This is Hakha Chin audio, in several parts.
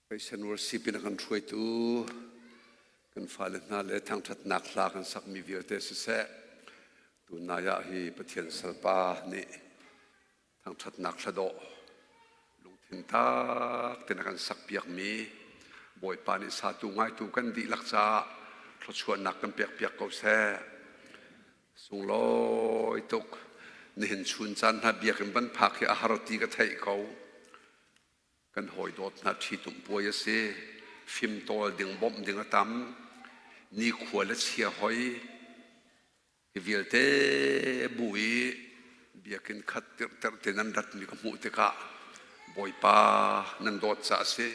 Pathian worship in a kan hruaitu kan fale hna le thangṭhatnak hla kan sakmi vialte siseh, tunai ah hi Pathian salpa nih thangṭhatnak thladawh lungthin tak tein a kan sakpiakmi Bawipa nih satu ngaitu kan dihlak caah thluachuahnak kan pekpiak ko seh. Sunglawi tuk. Nihin chun caan hna biakinn van phak hi a har ti ka theih ko. Kan hawi dawt hna ṭhitumh puai a si. Fimtawl ding bawmh ding a tam. Nikhua le chia hoi. Hi vialte bu i biakinn khat tirhterh te nan ratmi ka hmuh tikah Bawipa nan dawt caah a si.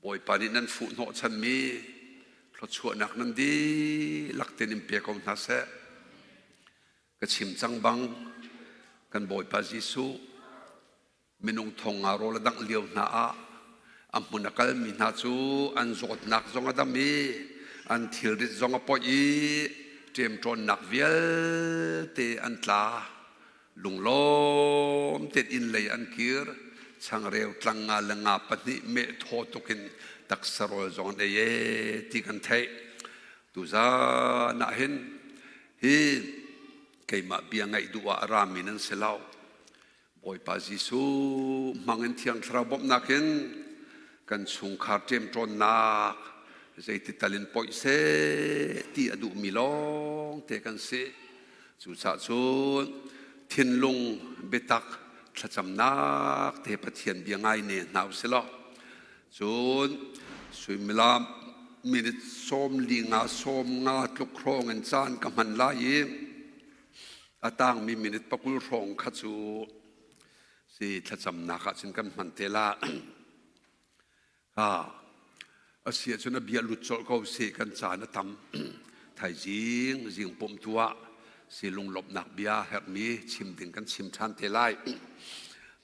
Bawipa nih nan fuh hnawhchanmi thluachuahnak nan dihlak tein in pe ko hna seh. Ka chim cang bang kan Bawipa Jesuh minung thong nga rawl a dangh lio hna ah a hmun a kalmi hna cu an zawtnak zong a dam i an thilrit zong a poih i ṭemṭawnnak vialte an tla. Lunglawm tein inn lei an kir. Changreu tlang nga le nga pahnih meh thaw tuk in taksa rawl zong an ei ee ti kan theih. Tuzaan ah hin hi keimah bia ngaih duh ah a rami nan si lo. Bawipa Jesuh hmangin Thiang Thlarau bawmhnak in kan chungkhar ṭemṭawnnak zeiti tal in poih seh ti a duhmi lawngte kan si. Cucaah cun thinlung biatak thlacamnak te Pathian bia ngai ne hna usih law cun suimilam minute 45 sawm nga tluk hrawng in caan ka hman lai i A tangmi minute 20 hrawng kha cu si thlacamnak ah cun kan hman te la. Ha a si ahcun a bia lut colh ko si kan caan a tam. Thaizing zing pumh tu ah si lunglawmhnak bia herhmi chim ding kan chim ṭhan te lai.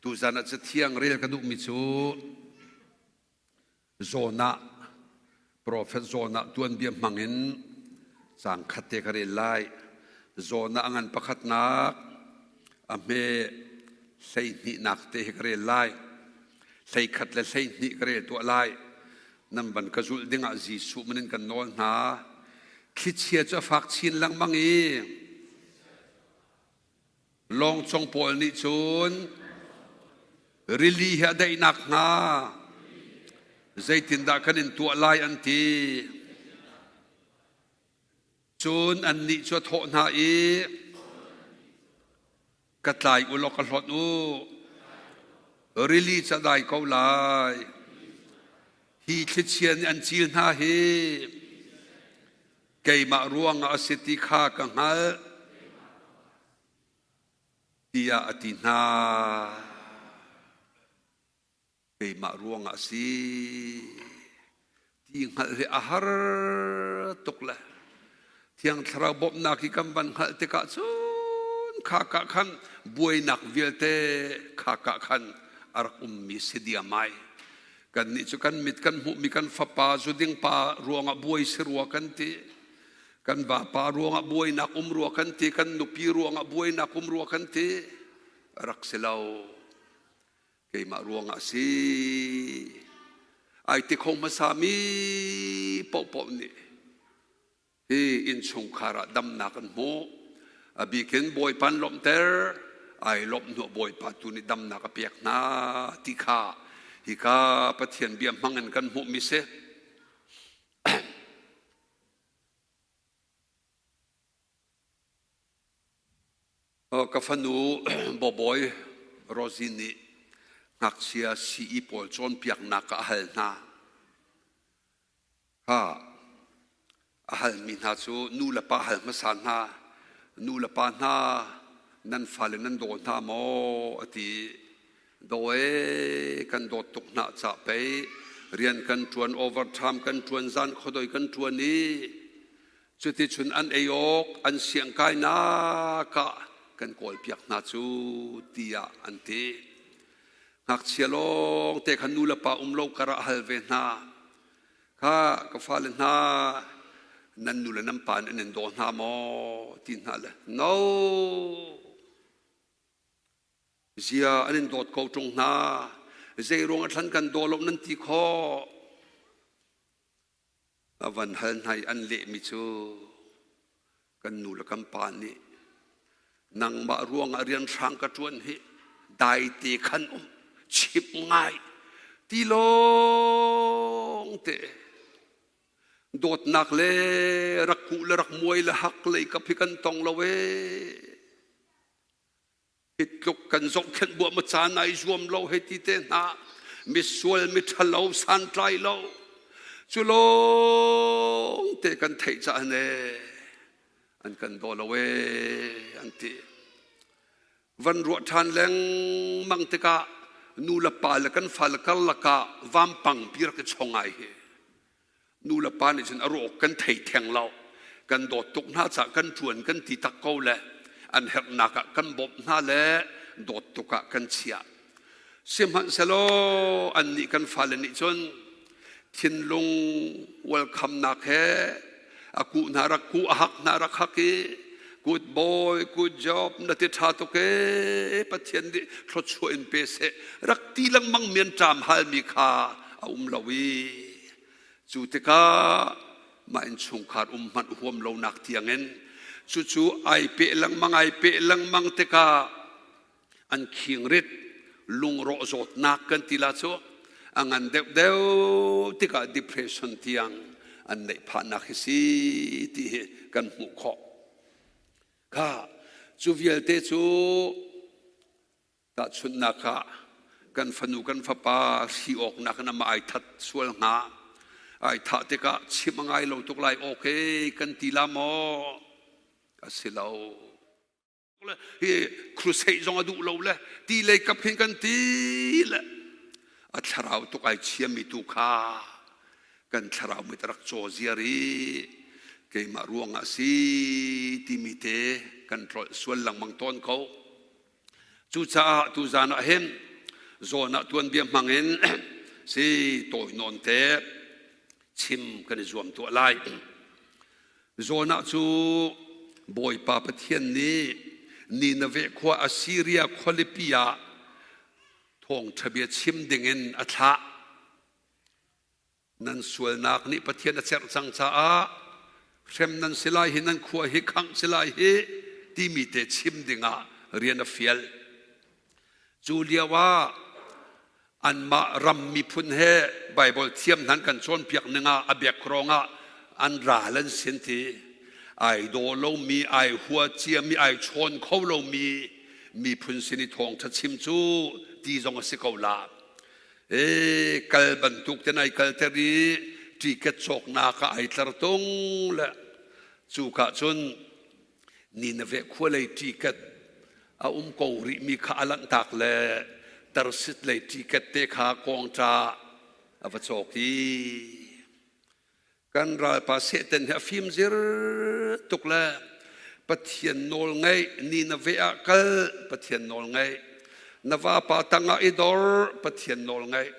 Tuzan ah cathiang rel ka duhmi cu Jonah profet Jonah tuanbia hmangin caang khat te ka rel lai. Jonah a ngan pakhatnak a hme hleihnihnak te hi ka rel lai. 11 le 12 ka rel tuah lai. Nan van ka zulh dingah Jesuh min in kan nawl hna. Thlichia cu a fak chin lengmang i Lawngcong pawl nih cun rili hi a daih nakhnga zeitindah kan in tuah lai an ti. Cun annih cu a thawh hna i, Ka tlai u law ka hlawt u, rili cu a dai ko lai. Hi thlichia nih an cil hna hi keimah ruangah a si ti kha ka hngalh tiah a ti hna. Keimah ruangah a si ti hngalh hi a har tuk le Thiang Thlarau bawmhnak hi kan van hngalh tikah cun kha ka khan buainak vialte kha ka khan a rak ummi si diam ai. Kannih cu kan mit kan hmuhmi kan fapa zuding pa ruangah buai si rua kan ti. Kan vapa ruangah buainak um rua kan ti. Kan nupi ruangah buainak um rua kan ti. Rak si lo. Keimah ruangah si. Ai ti kho hmasa mi paohpaoh nih Hi innchungkhar ah damnak an hmuh. A bikin Bawipa an lawmhter, ai lawmh hnuah Bawipa tu nih damnak a pek hna ti kha hika Pathian bia hmang in kan hmuhmi si. Ka fanu Bawbawi Rosie nih ngakchia sii pawl cawnpiaknak ah a hal hna. Kha a halmi hna cu nu le pa hal hmasa hna, nu le pa hna nan fale nan daw hna maw a ti. Daw ee kan dawt tuk hna cah pei rian kan ṭuan overtime kan ṭuan zan khuadoi kan ṭuan i cuticun an ei awk an siangkainak ah kan kawlpiak hna cu tiah an ti. Ngakchia lawng te kha nu le pa um lo kar ah hal ve hna. Kha ka fale hna nan nu le nan pa nih an in daw hna maw ti hna le no zia an in dawt ko ṭung hna. Zei ruang ah thlan kan daw lo nan ti khawh? A van hal hna i an lehmi cu kan nu le kan pa nih nangmah ruangah rianhrang ka ṭuan hi daite khan um chimh ngai ti lawng te dawtnak le rak kuh le rak muai le hak lei kap hi kan tong lo ee. Hi tluk kan zohkhenh buah ma caan ai zuam lo hei ti te hna misual miṭhalo santlai lo cu lawng te kan theih caah ne an kan daw lo ee an ti. Van ruah ṭhan lengmang tikah nu le pa le kan fale karlak ah vampang pi rak i chong ai hi. Nu le pa nih cun a ruah awk kan thei theng lo. Kan dawt tuk hna caah kan ṭuan kan ti tak ko le an herhnak ah kan bawmh hna le dawt tuk ah kan chiah. Sihmanhsehlaw annih kan fale nih cun thinlung welcome-nak he a kuh hna rak kuh, a hak hna rak hak i good boy, good job, na ti ṭha tuk ee, Pathian nih thluachuah in pe seh, rak ti lengmang mi an ṭam halmi kha a um lo i cu tikah mah innchungkhar um hmanh huam lonak tiangin cucu ai peh lengmang ai peh lengmang tikah an khingrit lungrawh zawtnak kan ti la cu a ngan deuhdeuh tikah depression tiang an neih phahnak hi si ti hi kan hmuh khawh. Kha cu vialte cu Tahchunhnak ah, kan fanu kan fapa hri awknak in amah ai that sual hnga. Ai thah tikah chim a ngai lo tuk lai okay kan ti la maw? A si lo. Hi crusade zong a duh lo le ti lei kap hin kan ti le a thlarau tuk ai chiami tu kha kan thlarau mit rak caw ziar i keimah ruangah si timi te kan tlolh sual lengmang tawn ko. Cucaah tuzaan ah hin zawn ah tuanbia hmang in si tawi nawn te chim kan i zuam tuah lai. Zawn ah cu Bawipa Pathian nih Nineveh khua Assyria khualipi ah thawngṭha bia chim dingin a thlah. Nan sualnak nih Pathian a cerh cang caah hrem nan si lai hi, nan khua hi khangh si lai hi timi te chim dingah rian a fial. Cu lio ah anmah ram miphun he Baibal thiam hnan kan cawnpiak ning ah a biak ah an ral an sin ti ai daw lomi ai hua ciami ai chawn kho lomi miphun sin i thawngṭha chim cu ti zong a si ko la. E kal bantuk ten ai kalter i ticket cawknak ah ai tlar tung le cu ka cun Nineveh khua lei ticket a um ko rih mi kha a lanhtak le Tarsit lei ticket te kha kawngṭa a va cawk i Kan ralpa Satan hi a fim zir tuk le Pathian nawl ngaih ni na ve ah kal Pathian nawl ngaih na vapa tangah i dor Pathian nawl ngaih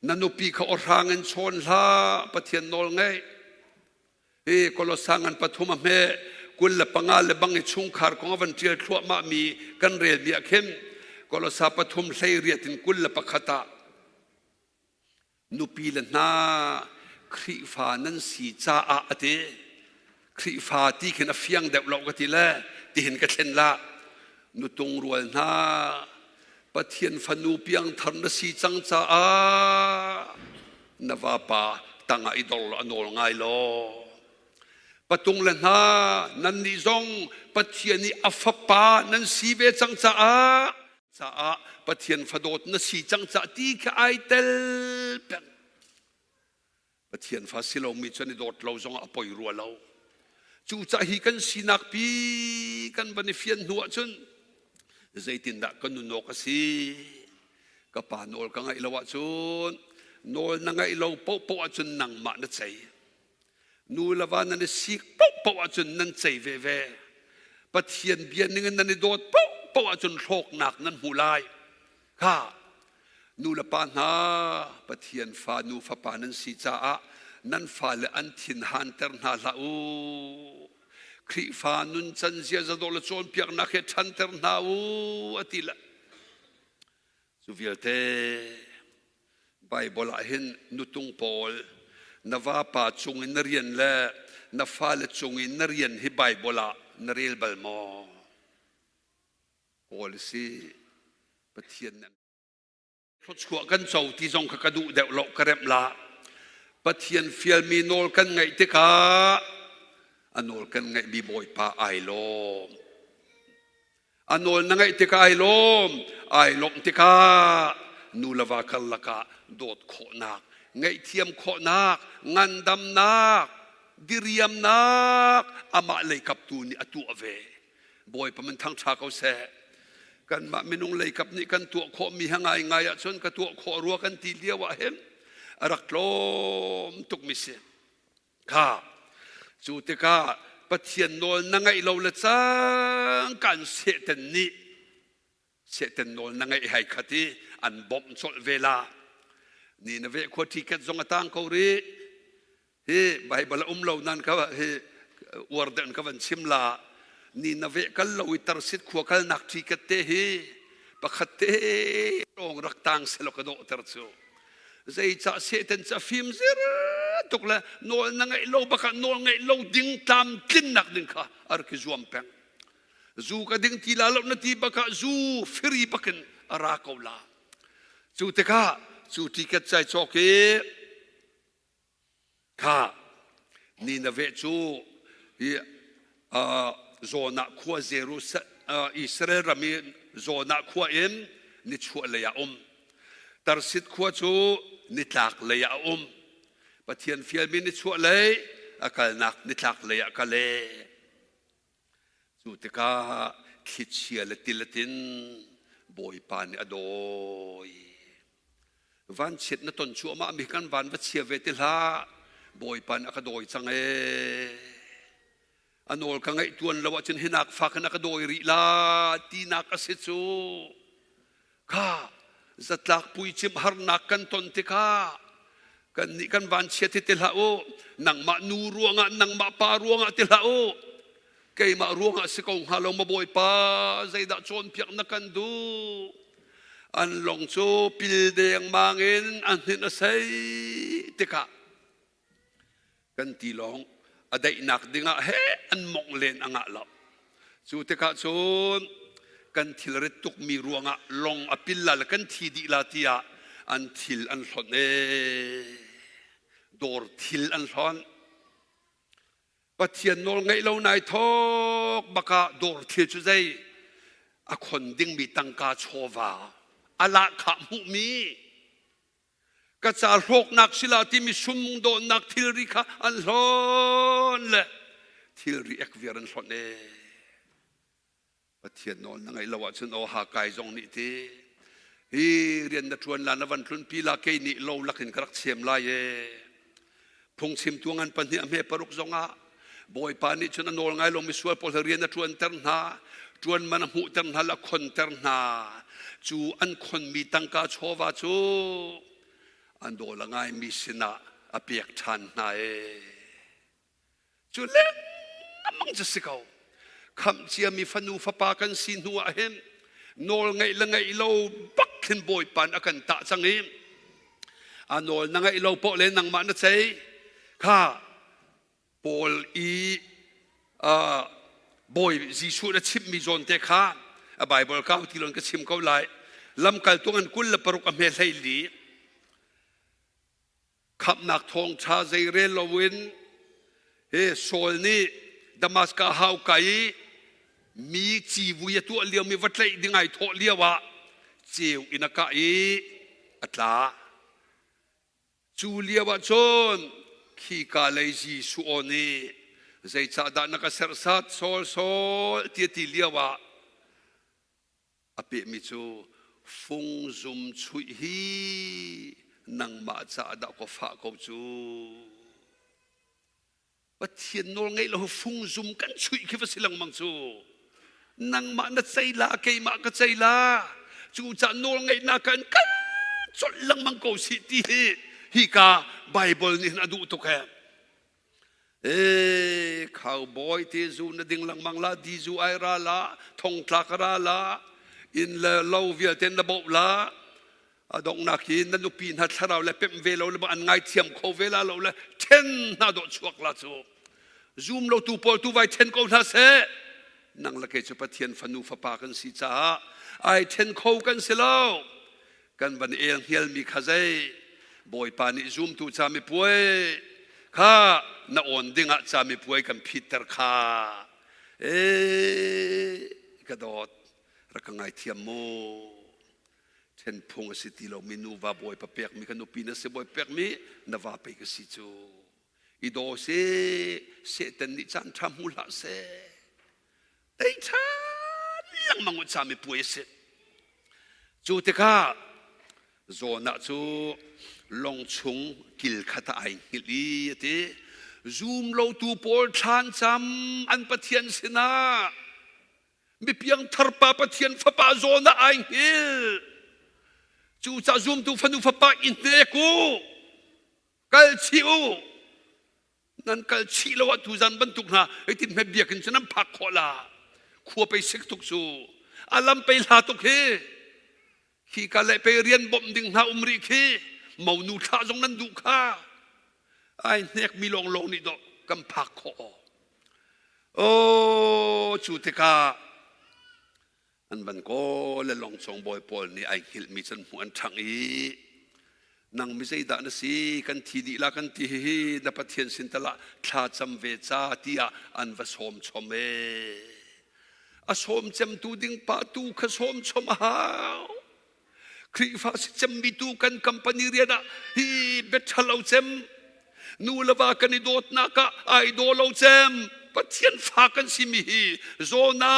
na nupi kha awhrang in chawn hlah Pathian nawl ngaih hi Kolosa ngan pathum a hme 25 le bang i chungkhar kong a van ṭial thluahmah mi kan rel mi ah khin Kolosa pathum 18 in 21 ah Nupi le hna Khrihfa nan si caah a ti. Khrihfa ti khin a fiang deuh lo ka ti le tihin ka thlen la. Nutung rual hna Pathian fanu piangthar na si cang caah na vapa tangah i dor law a nawl ngai law. Patung le hna nannih zong Pathian i a fapa nan si ve cang caah caah Pathian fadawt na si cang cah ti kha ai tel peng. Pathian fa si lomi cu an i dawt lo zongah a poi rua lo. Cucah hi kan sinak pi kan van i fian hnu ahcun zeitindah ka nun awk a si? Ka pa nawl ka ngaih lo ahcun nawl na ngaih lo paohpaoh ahcun nangmah na cei. Nu le va nan i sik paohpaoh ahcun nan cei veve. Pathian bia ning in nan i dawt paohpaoh ahcun hlawknak nan hmu lai. Kha nu le pa hna Pathian fa nu fapa nan si caah nan fale an thin hanter hna hlah u. Khrihfa nuncan ziaza dawh le cawnpiaknak he ṭhanter hna u a ti le. Cu vialte Baibal ah hin nutung pawl na vapa cung in na rian le na fale cung in na rian hi Baibal ah na rel bal maw? Paul si Pathian nih thluachuah kan co ti zong kha ka duh deuh lo ka remh la. Pathian fialmi nawl kan ngaih tikah a nawl kan ngaihmi Bawipa ai lawm. A nawl na ngaih tikah ai lawm, ai lawmh tikah nu le va karlak ah dawt khawhnak, ngaihthiam khawhnak, ngandamnak, diriamnak amah leikap tu nih a tuah ve. Bawipa min thangṭha ko seh. Kanmah minung leikap nih kan tuah khawhmi ha ngaingai ahcun ka tuah khawh rua kan ti lio ah hin a rak tlawm tukmi si. Kha cu tikah Pathian nawl na ngaih lo le cangka in Satan nih Satan nawl na ngaih hai khat i an bawmh colh ve la. Nineveh khua ṭhiket zong a tang ko rih. Hi Baibal a um lo nan ka hi uar deuh in ka van chim la. Nineveh kal lo i Tarsit khua kalnak ṭhiket te hi pakhat te lawng rak tang selaw ka dawhter cu. Zeicah Satan cu a fim zir tuk le nawl na ngeih lo bakah nawl ngeih lo ding tlamtlinnak ding kha a rak i zuam peng. Zu ka ding ti la lo na ti bakah zu firi bakin a ra ko la. Cu tikah cu tiket cai cawk i Kha Nineveh cu hi Jonah khua Jerusalem Israel ram i Jonah khua in nichuah lei ah um. Tarsit khua cu nitlak lei ah a um. Pathian fialmi nichuah lei a kalnak nitlak lei ah kal e. Cu tikah thlichia le tilet in Bawipa nih a dawi. Vanchiat na ton cuahmah mi kan van va chia ve ti hlah. Bawipa nih a ka dawi cang ee. A nawl ka ngaih tuan lo ahcun hinak fak in a ka dawi rih la tinak a si cu. Kha zatlak puicimh harnak kan ton tikah kannih kan vanchiat hi ti hlah u. Nangmah nu ruangah, nangmah pa ruangah ti hlah u. Keimah ruangah si ko hnga lo ma Bawipa, zeidah cawnpiak na kan duh? An lawng cu pil dengmang in a hninh a sei tikah kan tilawng a daihnak dingah he an mongh len a ngah lo. Cu tikah cun kan thilrit tukmi ruangah long a pil la le kan thi dih la tiah an thil an hlonh ee. Dawr thil an hlonh. Pathian nawl ngeih lo nai thawk bakah dawr thil cu zei a khon dingmi tangka chawva a lahkhah hmuhmi ka ca hlawknak sila timi sumdawnnak thilri kha an hlawn le thilri ek viar an hlonh ee. Pathian nawl na ngaih lo ahcun aw Hakai zong nih ti hi rian na ṭuan la na van tlunpi la kei nih lo lakin ka rak chem lai ee. Phungchimtu ngan pahnih a hme paruk zongah Bawipa nih cun a nawl ngai lomi sual pawl rian a ṭuanter hna, ṭuan man a hmuhter hna le a khonter hna. Cu an khonmi tangka chawva cu an dawl a ngaimi sinah a pek ṭhan hna ee. Cu lengmang cu si ko. Khamh ciami fanu fapa kan si hnu ah hin nawl ngeih le ngeih lo bak khin Bawipa nih a kan tah cang i a nawl na ngeih lo paoh le nangmah na cei kha Paul i Bawi Jesuh na chimhmi zawn te kha a Bible kau ti lon ka chim ko lai. Lamkaltu ngan 26 a hme hlei li Khamhnak thawngṭha zeirel loin he Saul nih Damaskas hauka i mi civui a tuah liomi va tlaih ding ai thawh lioah ceu in a kah i a tla. Cu lioah cun khika lei Jesuh aw nih zeicahdah na ka serhsat Saul Saul ti a ti lioah A pehmi cu fungzum chuih hi nangmah caah dah ka fah ko cu. Pathian nawl ngeih lo fungzum kan chuih khi va si lengmang cu. Nangmah na cei la, keimah ka cei la. Cucaah nawl ngeihnak kan kal colh lengmang ko si ti hi hika Bible nih hin a duh tuk he. Ee, cowboy te zu na ding lengmang la, di zu ai ra la, thongtla ka ra la, inn le lo vialte na boh la. A donghnak hi na nupi hna thlarau le pemh ve lo le an ngaithiam kho ve la lo le then hna dawh chuak la cu. Zum lo tu pawl tu vai then ko hna seh. Nang le kei cu Pathian fanu fapa kan si caah ai then kho kan si lo. Kan van el hngelmi kha zei Bawipa nih zumtu camipuai kha na awn dingah camipuai kan phitter kha. Ee ka dawt rak ka ngaithiam mu. Then phung a si ti lomi nuva bawipa pekmi ka nupi na si bawi pekmi na va pei ka si cu. I daw se Satan nih caan ṭha hmu hlah seh. Tei ṭhan lengmang u cami puai a si. Cu tikah Jonah cu lawng chung kil khat ah ai hngilh i a ti. Zum lotu pawl thlan cam an Pathian sinah mipiangthar pa Pathian fapa zawn ah ai hngilh. Cucaah zumtu fanu fapa i hnek u, kal chih u. Nan kal chih lo ah tuzan bantuk hna hitin hme biakinn cu nan phak khawh la. Khua pei sik tuk cu. A lam pei hla tuk hi. Khi ka le pei rian bawmh ding hna um rih khi. Monu thlah zong nan duh kha. Ai hnek mi lawnglawng nih dawh kan phak khawh. Oh, cu tikah an van kawl le lawngcawng bawi pawl nih ai hngilhmi cu an hmuh an ṭhangh i nang mi zeidah na si kan thi dih la kan ti hihi na Pathian sin tal ah thla cam ve ca tiah an va sawm chom e a sawm cemtu ding pa tu kha sawm chom a hau Khrihfa si cemmi tu kan company rian ah hi bia lo cem nu le va kan i dawtnak ah ai daw lo cem Pathian fa kan simi hi zona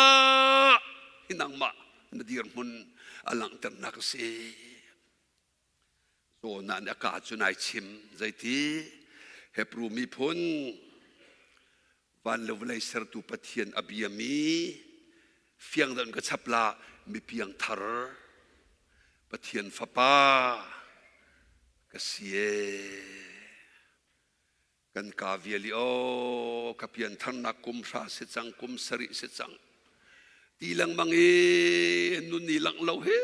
hi nangmah na dirhmun a langhternak a si Zona nih a ka cu nai chim zeiti Hebrew miphun van le vawlei sertu Pathian a biami fiang deuh in ka chap la mi piangthar Pathian fapa ka si e kan ka vial i aw ka piantharnak kum hra si cang kum sarih si cang ti lengmang i nun i langh lo he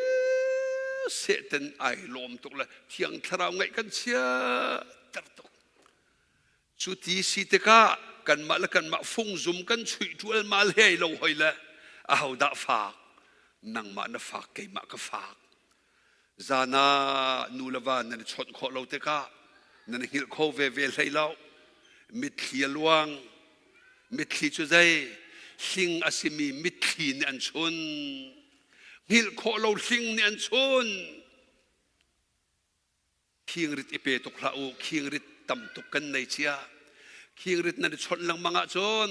sehten ai lawm tuk le thiang thlarau ngaih kan chia ter tuk Cu ti si tikah kanmah le kanmah fungzum kan chuih ṭualmal he lo hoi le ahodah fak? Nangmah na fak, keimah ka fak. Zan ah nu le va nan i chawnh khawh lo tikah nan i hngilh kho veve hlei lo. Mitthli a luang. Mitthli cu zei? Hling a simi mitthli nih an chun. Hngilh khawh lo hling nih an chun. Khingrit i pe tuk hlah u, khingrit tam tuk kan nei cia. Khingrit nan i chawnh lengmang ahcun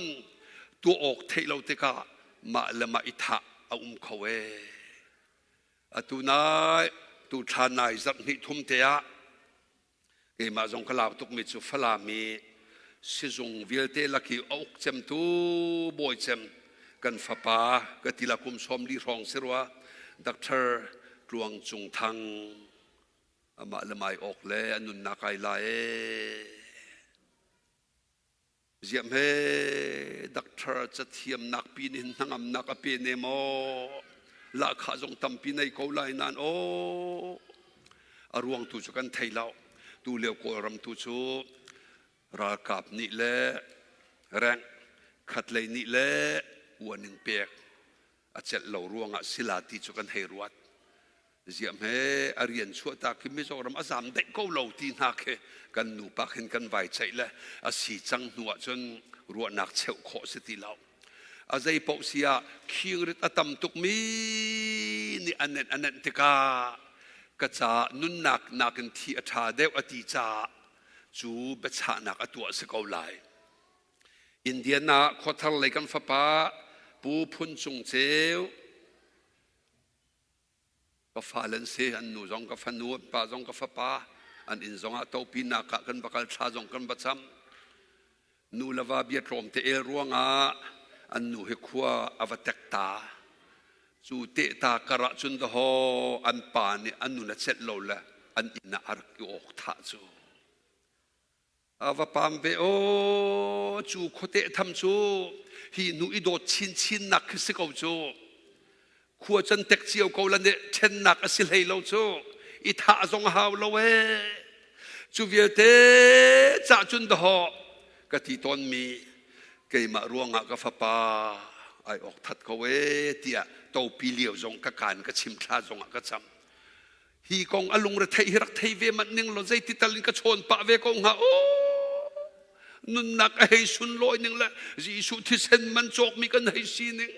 tuah awk theih lo tikah mah le mah i thah a um kho ee. Atu nai, tu thla nai zarh hnih thum te ah keimah zong ka lau tukmi cu Falam i sizung vialte lak i a uk cemtu bawi cem kan fapa ka tila kum 40 hrawng si rua Dr. Tluang Cung Thang Amah le mai awk le a nunnak ai la ee. Ziam he doctor cathiamnak pi nih hnangamnak a pe ne maw? Lahkhah zong tampi nei ko lai nain aw a ruang tu cu kan thei lo. Tu lio Kawlram tu cu ralkap nih le reng khatlei nih le uaning pek a celh lo ruangah sila ti cu kan hei ruat. Ziam he a rian chuahtak khi Mizoram a zam daih ko lo ti hna khi kan nupa khin kan vai ceih le a si cang hnu ah cun ruahnak cheuh khawh si ti lo. A zei paoh si ah khingrit a tam tukmi nih a nenh a nenh tikah ka caah nunnak nakin thi a ṭha deuh a ti caah cu biachahnak a tuah si ko lai. Indian ah khuathar lei kan fapa Pu Phun Cung Ceu ka fale an si an nu zong ka fanu an pa zong ka fapa an inn zongah topinak ah kan va kal thla zong kan va cam nu le va bia tlawm te el ruangah an nu hi khua a va tek ta cu tehta kar ah cun dahaw an pa nih an nun a celh lo le an inn ah a rak i awk thah cu A va pam ve aw cu khuate tham cu hi nu i dawt chinchin nak khi si ko cu khua can tek cio ko la ne ṭhennak a si hlei lo cu. I thah zong a hau lo ee. Cu vialte cah cun dahawh ka ti tawnmi keimah ruangah ka fapa ai awk that ko ee tiah topi lio zong ka kaan ka chim thla zongah ka cam. Hi kong a lungre theih hi rak thei ve manh ning law zeiti tal in ka chawn pah ve ko hnga aw. Nunnak a hei sunlawi ning le Jesuh thisen man cawkmi kan hei si ning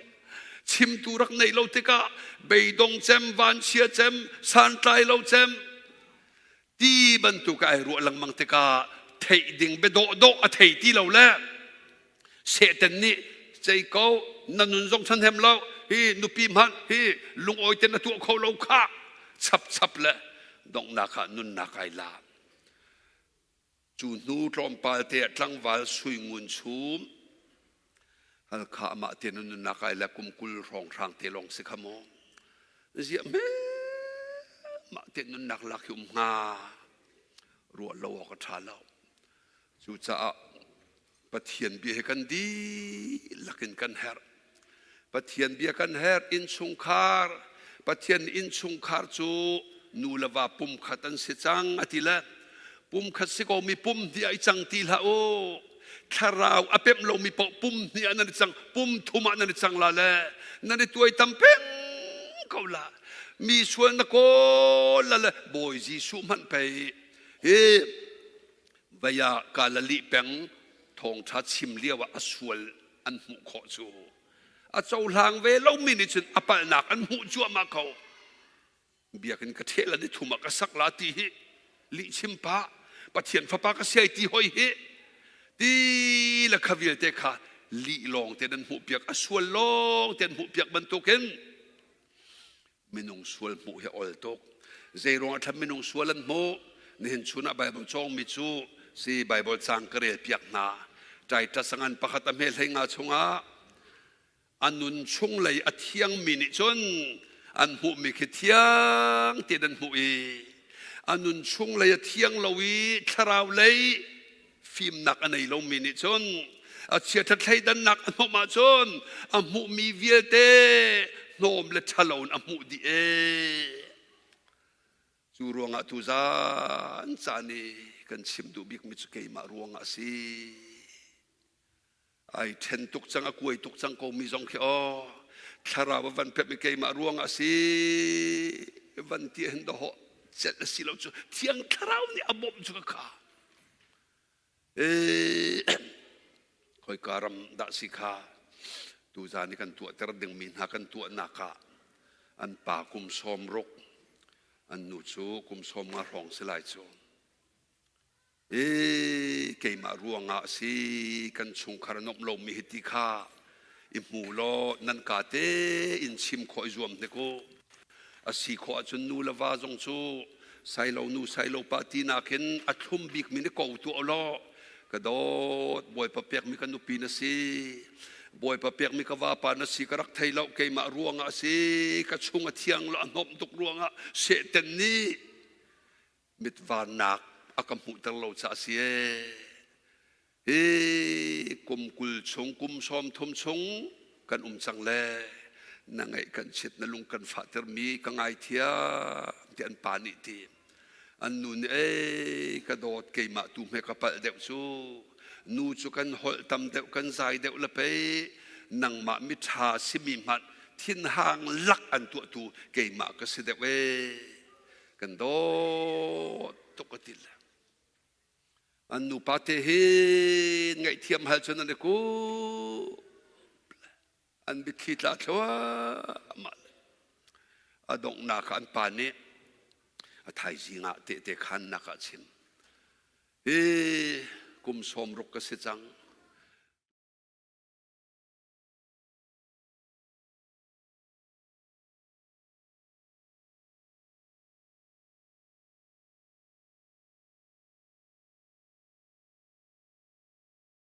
chimtu rak neih lo tikah beidong cem vanchia cem santlai lo cem ti bantuk ai ruah lengmang tikah theih ding biadawh dawh a thei ti lo le Satan nih cei ko na nun zong ṭhahnem lo hi nupi hmanh hi lungawi ten na tuah kho lo kha chap chap le donghnak ah nunnak ai la. Cu hnu tlawmpal te ah tlangval sui ngun chum Halkha amah te nunnak ai la kum 20 hrawng hrang te lawng si kha maw. Ziah me mah te nunnak lak hi um hnga ruah lo awk a ṭha lo. Cucaah Pathian bia hi kan dihlak in kan herh. Pathian bia kan herh innchungkhar. Pathian innchungkhar cu nu le va pumkhat an si cang a ti le pumkhat si ko mi pum hnih ah i cang ti hlah u. Thlarau a pemh lomi paoh pum hnih ah nan i cang, pum thum ah nan i cang la le nan i tuai tam peng ko la. Mi sual na kawl la le Bawi Jesuh hmanh pei hi Vei ah Galilee peng thawngṭha chim lio ah a sual an hmuh khawh cu a cohlang ve lomi nih cun a palhnak an hmuh cuahmah ko. Biakinn ka ṭheh la ni thum ah ka sak la ti hi lihchim pah Pathian fapa ka siai ti hoi hi ti le kha vialte kha lih lawng te nan hmuh piak a sual lawng te an hmuh piak bantukin Minung sual hmuh hi ol tuk. Zei ruangah thlam minung sual an hmuh? Nihin chun ah Bible cawngmi cu si Bible caang ka rel piak hna. Titus a ngan pakhat a hme hlei nga chungah a nun chung lei a thiangmi nih cun an hmuhmi khi thiang tein an hmuh i a nun chung lei a thiang lo i thlarau lei fimnak a nei lomi nih cun a chiaṭha thleidannak a hnawm ahcun a hmuhmi vialte hnawm le ṭhalo in a hmuh dih ee. Cu ruangah tuzan caan i kan chim duh bikmi cu keimah ruangah a si. Ai ṭhen tuk cang, a kuai tuk cang komi zong khi aw thlarau a van pep i keimah ruangah a si van ti hin dawhawh celh a si lo cu thiang thlarau nih a bawmh cu ka kha. Khoika ram dah si kha tuzan i kan tuahter dingmi hna kan tuahnak ah an pa kum 60 an nu cu kum 50 hrawng si lai cu. Keimah ruangah a si kan chungkhar a nuamh lomi hi ti kha i hmu law nan ka tein chim khawh i zuam hnik u. A si khawh ahcun nu le va zong cu sailo nu sailo pa tinak in a thlum bikmi nih ko tuah law ka dawt Bawipa pekmi ka nupi na si Bawipa pekmi ka vapa na si ka rak thei lo keimah ruangah a si ka chung a thiang lo a hnawm tuk ruangah Satan nih mitvannak a ka hmuhter lo caah a si ee. Hi kum 20 chung kum 30 chung kan um cang le na ngaih kan chiat na lung kan fahtermi ka ngaithiam ti an pa nih ti an nu nih ei ka dawt keimah tu hme ka palh deuh cu nu cu kan holh tam deuh kan zai deuh le pei nangmah miṭha simi hmanh thinhang lak an tuahtu keimah ka si deuh ee kan dawt tuk a ti le an nupa te hi ngaihthiam hal cun an i kup an mitthli tla thluahmah a donghnak ah an pa nih a thaizing ah tehte khannak ah chim hi kum 60 ka si cang.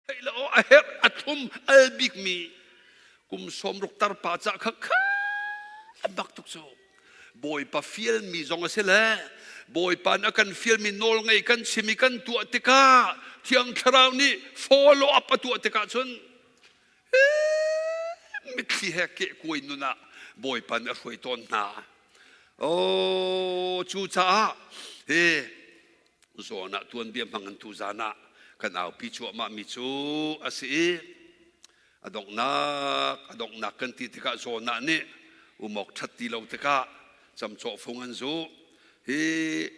Theih le aw a herh a thlum al bikmi kum 60 tarpa cah kha kha bak tuk cu Bawipa fialmi zong a si le Bawipa nih a kan fialmi nawl ngei kan chim i kan tuah tikah Thiang Thlarau nih follow up a tuah tikah cun mitthli he kehkuai nun ah Bawipa nih a hruai tawn hna. Oh. Cucaah hi zawn ah tuanbia hmang in tuzan ah kan aupi cuahmah mi cu a si i a donghnak a donghnak kan ti tikah zawn ah nih umawk ṭhat ti lo tikah camcawh fung an zuh. Hi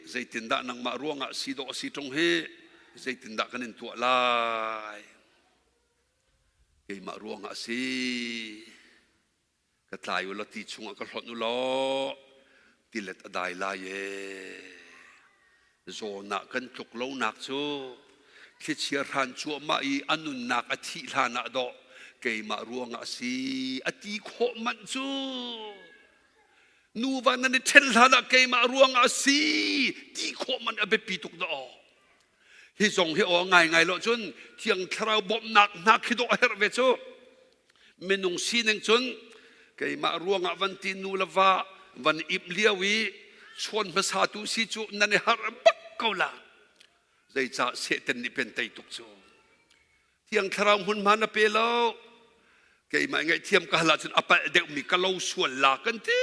zeitindah nangmah ruangah si dawh a si ṭung hi, zeitindah kan in tuah lai? Keimah ruangah a si. Ka tlai u law ti chungah ka hlonh u law tilet a dai lai ee. Zawn ah kan tluk lonak cu thlichia hran cuahmah i a nunnak a thih hlan ah dawh keimah ruangah a si a ti khawh manh cu. Nuva nan i ṭhen hlan ah keimah ruangah a si ti khawh manh a biapi tuk dah aw. Hi zong hi aw ngaingai lo cun Thiang Thlarau bawmhnak hna khi dawh a herh ve cu. Minung sining cun keimah ruangah van ti nu le va van ip lio i chawn hmasatu si cu nan i harh bak ko la. Zeicah Satan nih pen tei tuk cu. Thiang Thlarau hmunhma na pe lo. Keimah ngaihthiam ka hal ahcun a palh deuhmi ka lo sual la kan ti.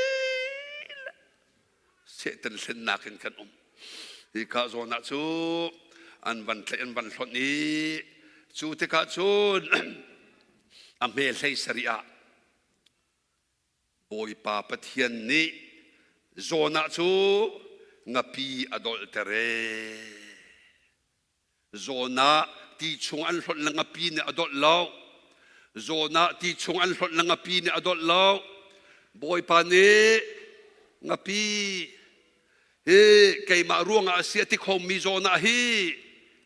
Satan hlennak in kan um. Hika zawn ah cu an van tlaih an van hlonh i cu tikah cun a hme hlei sarih ah Bawipa Pathian nih Jonah cu ngapi a dolhter ee. Jonah ti chung an hlonh le ngapi nih a dolh lo. Jonah ti chung an hlonh le ngapi nih a dolh lo. Bawipa nih ngapi hi keimah ruangah a si a ti khomi Jonah hi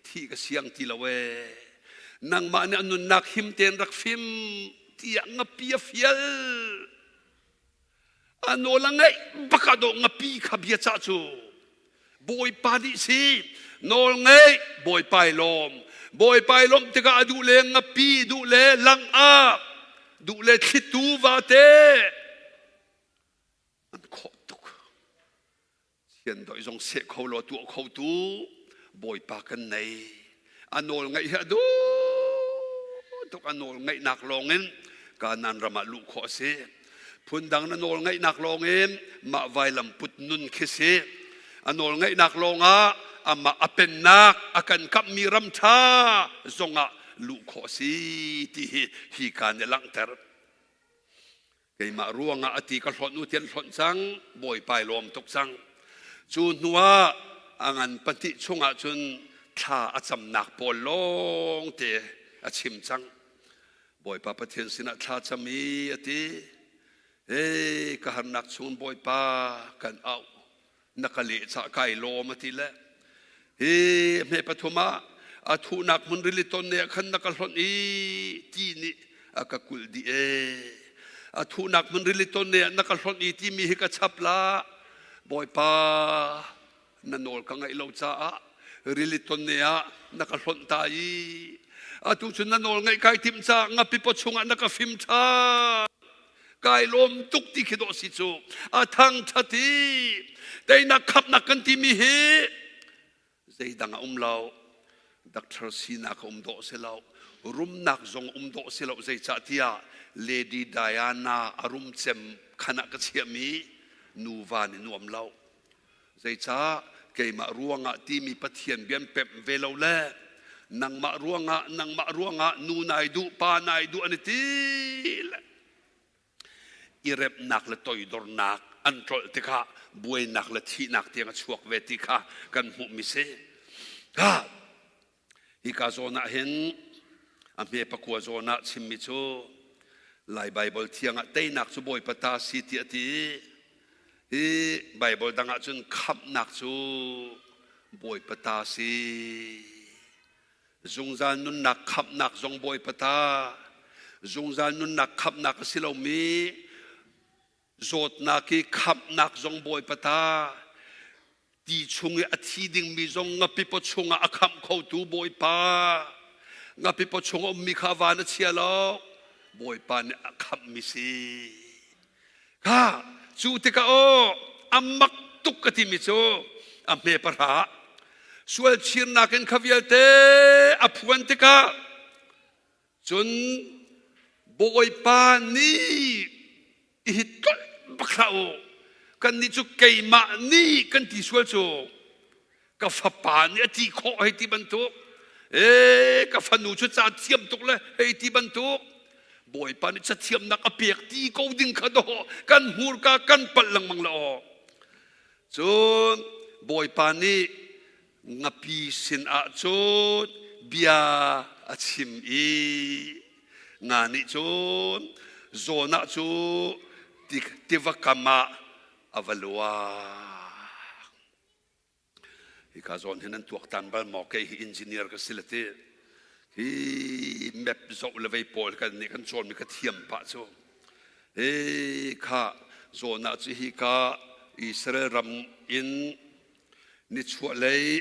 thi ka siang ti lo ee. Nangmah nih a nunnak him tein rak fim tiah ngapi a fial. A nawl a ngeih bak ah dawh ngapi kha bia cah cu Bawipa nih si nawl ngeih Bawipa i lawm. Bawipa i lawmh tikah a duh le ngapi duh le langak duh le thlitu vate an khawh tuk. Chiandoih zong seh kho law tuah khotu Bawipa kan nei. A nawl ngaih hi a duh tuk. A nawl ngaihnak lawngin Kanaan ram ah luh khawh a si. Phundang na nawl ngaihnak lawngin mah vailam put nun khi si. A nawl ngaihnak lawngah amah a pennak a kan kamhmi ram ṭha zongah luh khawh a si ti hi hi ka nih a langhter. Keimah ruangah a ti ka hlonh u ti an hlonh cang, Bawipa i lawm tuk cang. Cu hnuah a ngan pahnih chungah cun thla a camnak pawl lawng te a chim cang. Bawipa Pathian sinah thla cam i a ti, Hei, ka harnak chung Bawipa kan auh, na ka leh cah kai lawm a ti le hi hme pathum ah a thuhnak hmun rili ton ne ah khan na ka hlonh i ti nih a ka kulh dih e a thuhnak hmun rili ton ne ah na ka hlonh i timi hi ka chap la Bawipa na nawl ka ngaih lo caah rili ton ne ah na ka hlonh ta i atu cun na nawl ngaih kai timh caah ngapi paw chungah na ka fim ṭhan. Kai lawm tuk ti khi dawh si cu. A thangṭhat i teinak khapnak kan timi hi zeidang a um lo. Doctor sinak a um dawh si lo. Rumnak zong um dawh si lo. Zeicahtiah Lady Diana a rum cem khan ah ka chiahmi nuva nih nuam lo. Zeicah keimah ruangah timi Pathian bia an pemh ve lo le nangmah ruangah nangmah ruangah nu nai duh pa nai duh an i ti le i remnak le toidornak an tlolh tikah buainak le thihnak tiang a chuak ve ti kha kan hmuhmi si. Ha! Hika zawn ah hin a hme pakua zawn ah chimmi cu Lai Baibal thiang ah teinak cu Bawipa ta si ti a ti. Hi Baibal dang ah cun khamhnak cu Bawipa ta si. Zungzal nunnak khamhnak zong Bawipa ta. Zungzal nunnak khamhnak a si lomi zawtnak i khamhnak zong Bawipa ta. Ti chung i a thi dingmi zong ngapi paw chungah a khamh khotu Bawipa. Ngapi paw chung a ummi kha van a chia lo. Bawipa nih a khamhmi si. Kha cu tikah aw a mak tuk ka timi cu a hme pahra sual chirnak in kha vialte a phuan tikah cun Bawipa nih i hi tlolh bak hlah u. Kannih cu keimah nih kan ti sual cu ka fapa nih a ti khawh hei ti bantuk ee ka fanu cu ca thiam tuk le hei ti bantuk Bawipa nih cathiamnak a pek ti ko ding kha dawh kan hmurka kan palh lengmang la aw. Cun Bawipa nih ngapi sin ah cun bia a chim i nga nih cun Jonah cu tiva kam ah a va luak. Hika zawn hin an tuaktan bal maw? Kei hi engineer ka si le ti. Hi map zoh le vei pawl kan nih kan cawnmi ka thiam pah cu. Hi kha zawn ah cu hi ka Israel ram in nichuahlei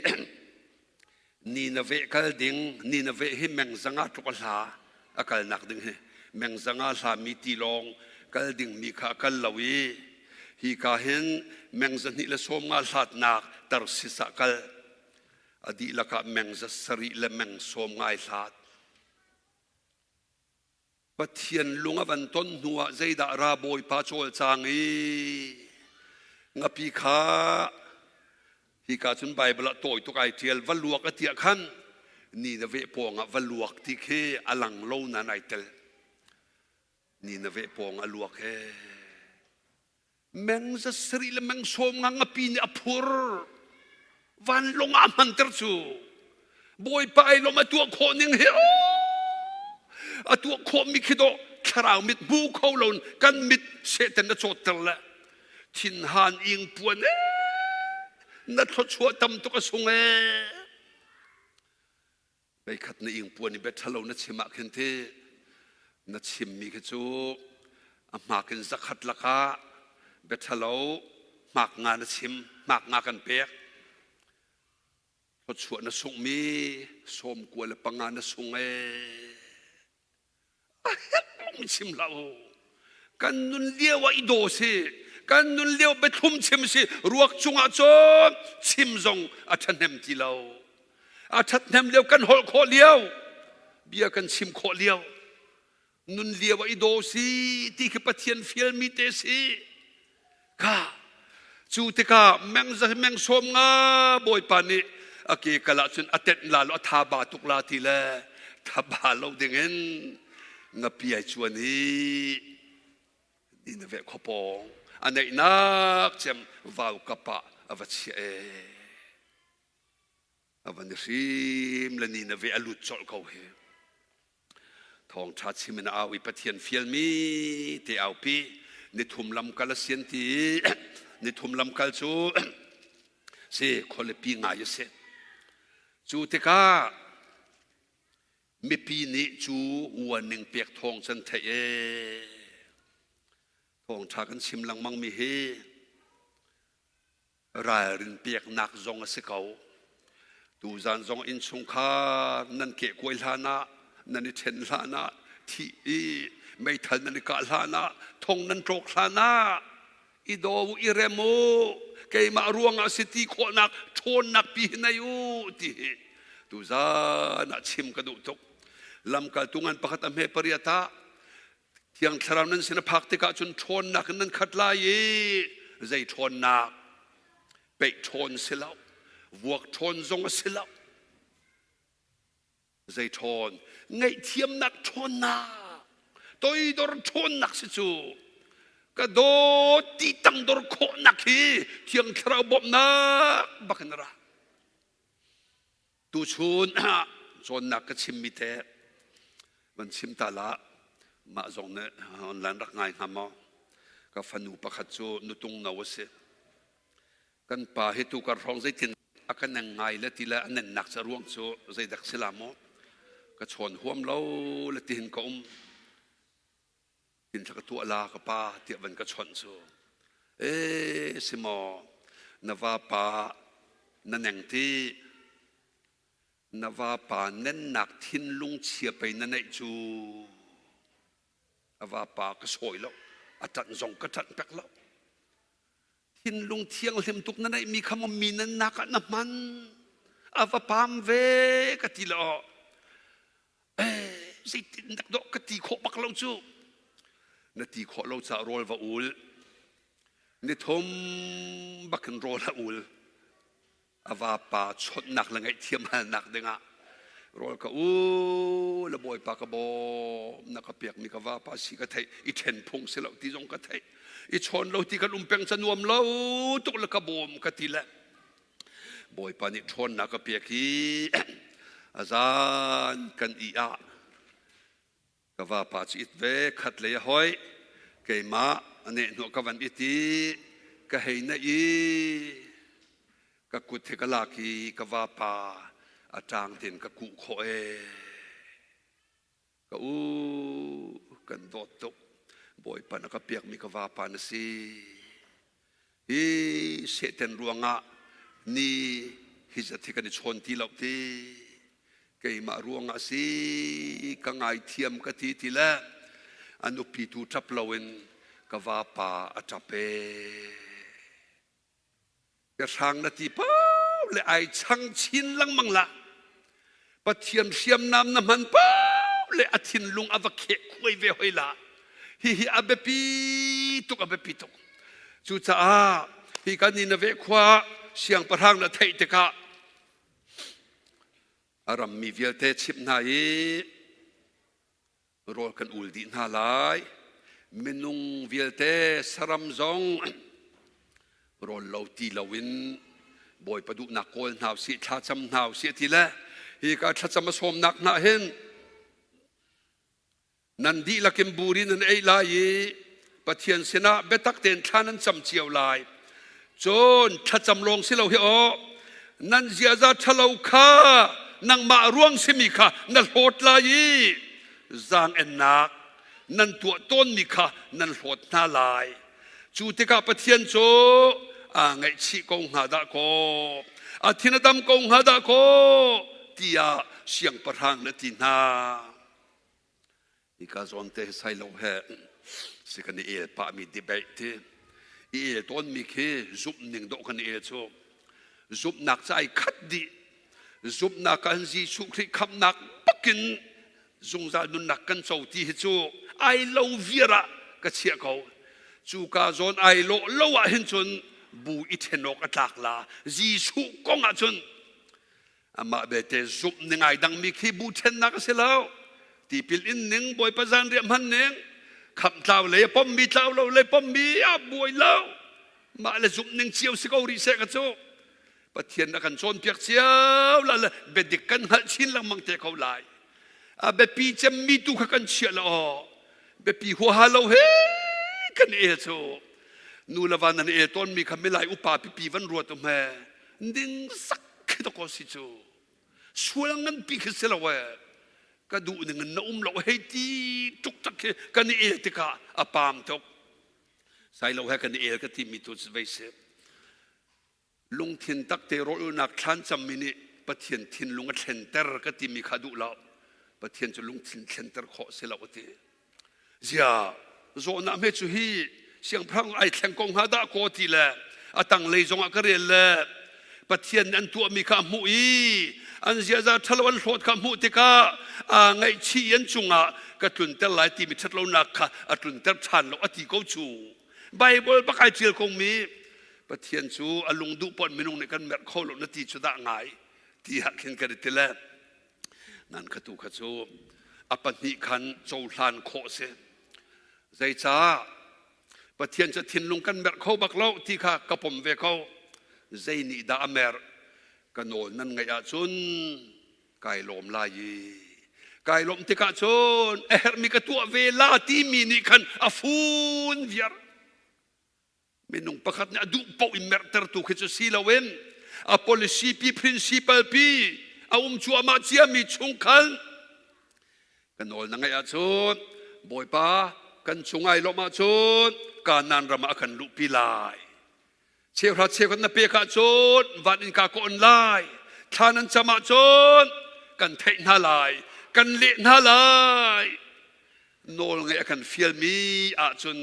Nineveh kal ding Nineveh hi meng zanga tluk a hla a kalnak ding hi meng zanga hlami tilawng kal dingmi kha a kal lo i hi ka hin meng zahnih le sawm nga hlatnak Tarsis ah kal a dihlak ah meng za sarih le meng sawm ngai hlat. Pathian lung a van ton hnuah zeidah ra Bawipa cawlcang i ngapi kha hika cun Baibal ah tawi tuk ai ṭial va luak a tiah khan Nineveh pawngah va luak ti khi a lang lo nain ai tel. Nineveh pawng a luak he. Meng za sarih le meng sawm nga ngapi nih a phur. Vanlawng ah a hmanter cu. Bawipa ai lawm a tuah khawh ning hi a tuah khawh mi khi dawh thlarau mit hmu kho lo kan mit Satan a cawtter le thinhan ing puan ee na thluachuah tam tuk a sung ee Veikhat na ingpuan i bia ṭhalo na chim ah khin ti na chimmi khi cu a hmak in zakhat lakah bia ṭhalo hmak nga na chim, hmak nga kan pek. Thluachuah na sunghmi 95 na sung ee. A herh chim hlah u. Kan nun lio ah i daw si. Kan nun lio biathlum chim si. Ruak cungah cun chim zong a ṭhahnem ti lo. A ṭhathnem lio kan holh khawh lio, bia kan chim khawh lio, nun lio ah i daw si ti khi Pathian fialmi te si. Ka cu tikah meng za meng sawm nga Bawipa nih a ke kal ah cun a tenh la lo a tha ba tuk la ti le thaba lo dingin ngapi ai chuan i Nineveh khua pawng a neihnak cem vau kap ah a va chiah e a van i hrim le Nineveh a lut colh ko hi. Thawngṭha chim in a au i Pathian fialmi te aupi nithum lamkal a sian ti i nithum lamkal cu si khualipi ngai a si. Cu tikah mipi nih cu warning pek thawng can theih ee. Thawngṭha kan chim lengmang mi hi ralrin peknak zong a si ko. Tuzan zong innchungkhar nan kehkuai hlan ah, nan i ṭhen hlan ah, thih i meithal nan i kah hlan ah, thong nan ṭawk hlan ah, i daw u, i rem u, keimah ruangah si ti khawhnak ṭhawnnak pi hi nei u ti hi tuzan ah chim ka duh tuk. Lamkaltu ngan pakhat a hme pariat ah Thiang Thlarau nan sin a phak tikah cun ṭhawnnak in nan khat lai i zei ṭhawnnak? Peih ṭhawn si lo, vuak ṭhawn zong a si lo. Zei ṭhawn? Ngaihthiamnak ṭhawnnak, toidor ṭhawnnak si cu. Ka dawt ti tangdor khawhnak hi Thiang Thlarau bawmhnak bak in a ra. Tuchun cawnnak ka chimmi te van chim ta la mah zong nih online rak ngai hnga maw? Ka fanu pakhat cu nutung no a si. Kan pa hi tukar hrawng zeitin a ka neng ngai le ti le a nennak ca ruang cu zeidak si la maw? Ka chawn huam lo le tihin ka um. Tin ka tuah la ka pa tiah van ka chawnh cu. Ee si maw na vapa na neng ti na vapa nennak thinlung chia pei na neih cu a vapa ka sawi lo a ṭanh zong ka ṭanh pek lo thinlung thianghlim tuk na neihmi kha maw mi nannak ah na hman a va pam ve ka ti lo eh zeitin dak dawh ka ti khawh bak lo cu na ti khawh lo caah rawl va ul. Nithum bakin rawl a ul. A vapa chawnhnak le ngaihthiam halnak dingah rawl ka u le Bawipa ka bawm na ka pekmi ka vapa si ka theih i ṭhen phung si lo ti zong ka theih i chawn lo ti kan um peng ca nuam lo tuk le ka bawm ka ti le Bawipa nih ṭhawnnak ka pek i a zan kan i ah ka vapa cu it ve khat lei a hoih keimah a nehhnawh ka van it i ka hei na i ka kut he ka lak i ka vapa a ṭang tein ka kuh khawh ee. Ka u, kan dawt tuk. Bawipa na ka pekmi ka vapa na si. Hi Satan ruangah ni hi zat hi kan i chawn ti lo ti. Keimah ruangah si ka ngaithiam ka ti ti le a nupi tu ṭap loin ka vapa a ṭap ee. Biahrang na ti paoh le ai chang chin lengmang la. Pathian hriamnam na hman paoh le a thinlung a va kheh khuai ve hoi la. Hihi a biapi tuk, a biapi tuk. Cucaah hi kan Nineveh khua siangpahrang na theih tikah a rammi vialte chimh hna i rawl kan ul dih hna lai. Minung vialte saram zong rawl lo ti loin Bawipa duhnak kawl hna usih, thlacam hna usih ti le hi ka thlacam a sawmnak hna hin nan dihlak in buri nan ei lai i Pathian sinah biatak tein thla nan cam cio lai. Cun thlacam lawng si lo hi aw, nan ziaza ṭhalo kha nangmah ruang simi kha na hlawt lai i zaang-ennak nan tuah tawnmi kha nan hlawt hna lai. Cu tikah Pathian cu aa ngaihchih ko hnga dah kaw, a thin a dam ko hnga dah kaw, tiah siangpahrang na ti hna. Hika zawn te sai lo he si kan i el pahmi debate ti i el tawnmi khi zumh ning dawh kan i el cu zumhnak ca ai khat dih. Zumhnak kan Jesuh Khrih khamhnak bakin zungzal nunnak kan co ti hi cu ai lo viar ah ka chiah ko. Cu ka zawn ai lawh lo ah hin cun bu i ṭhen awk a tlak la. Jesuh kong ah cun Amah belte zumh ning ai dangmi khi bu ṭhennak a si lo. Tipil in ning, Bawipa zanriah hman ning, khamh tlau lei a pommi tlau lo lei pommi a buai lo. Mah le zumh ning cio si ko rih seh ka cu. Pathian a kan cawnpiak cio la le biadik kan hngalh chin lengmang te ko lai. A biapi cemmi tu kha kan chiah la aw. Biapi huaha lo he kan el cu. Nu le va nan el tawnmi kha milai upa pipi van ruat um he. Ning sak khi to ko si cu sual nganpi khi si lo e ka duh ning in na um lo hei ti tuk tak khi kan i el tikah a pam tuk. Sai lo he kan i el ka ti mi tu vei si. Lungthin tak te rawlulnak thlan cammi nih Pathian thinlung a thlenter ka timi kha duh lo. Pathian cu lungthin thlenter khawh si lo ti. Zia zawhnak hme cu hi siangpahrang ai thleng ko hnga dah kaw ti le a tanglei zongah ka rel le Pathian nih an tuahmi kha a hmuh i an ziaza ṭhalo an hlawt kha a hmuh tikah aa ngaihchih i an cungah ka tlunter lai timi ṭhatlonak kha a tlunter ṭhan lo a ti ko cu. Baibal bak ai ṭial komi Pathian cu a lungduh pon minung nih kan merh kho lo na ti cu dah ngai ti ah khin kan i ti le Nan kha tu kha cu a pahnih khan cohlan khawh si. Zeicah Pathian cu thinlung kan merh kho bak lo ti kha ka pom ve ko. Zei nih dah a merh? Ka nawl nan ngaih ahcun kai lawm lai i kai lawmh tikah cun a herhmi ka tuah ve la timi nih khan a fun viar. Minung pakhat nih a duh paoh in merhtertu khi cu si loin a policy pi, principle pi a um cuahmah ciami chung khan ka nawl na ngaih ahcun Bawipa kan chung ai lawmh ahcun Kanaan ram ah a kan luhpi lai. Cheuhra cheukhat na pek ahcun van in ka ka on lai. Thla nan cam ahcun kan theih hna lai, kan leh hna lai. Nawl ngaih a kan fialmi ahcun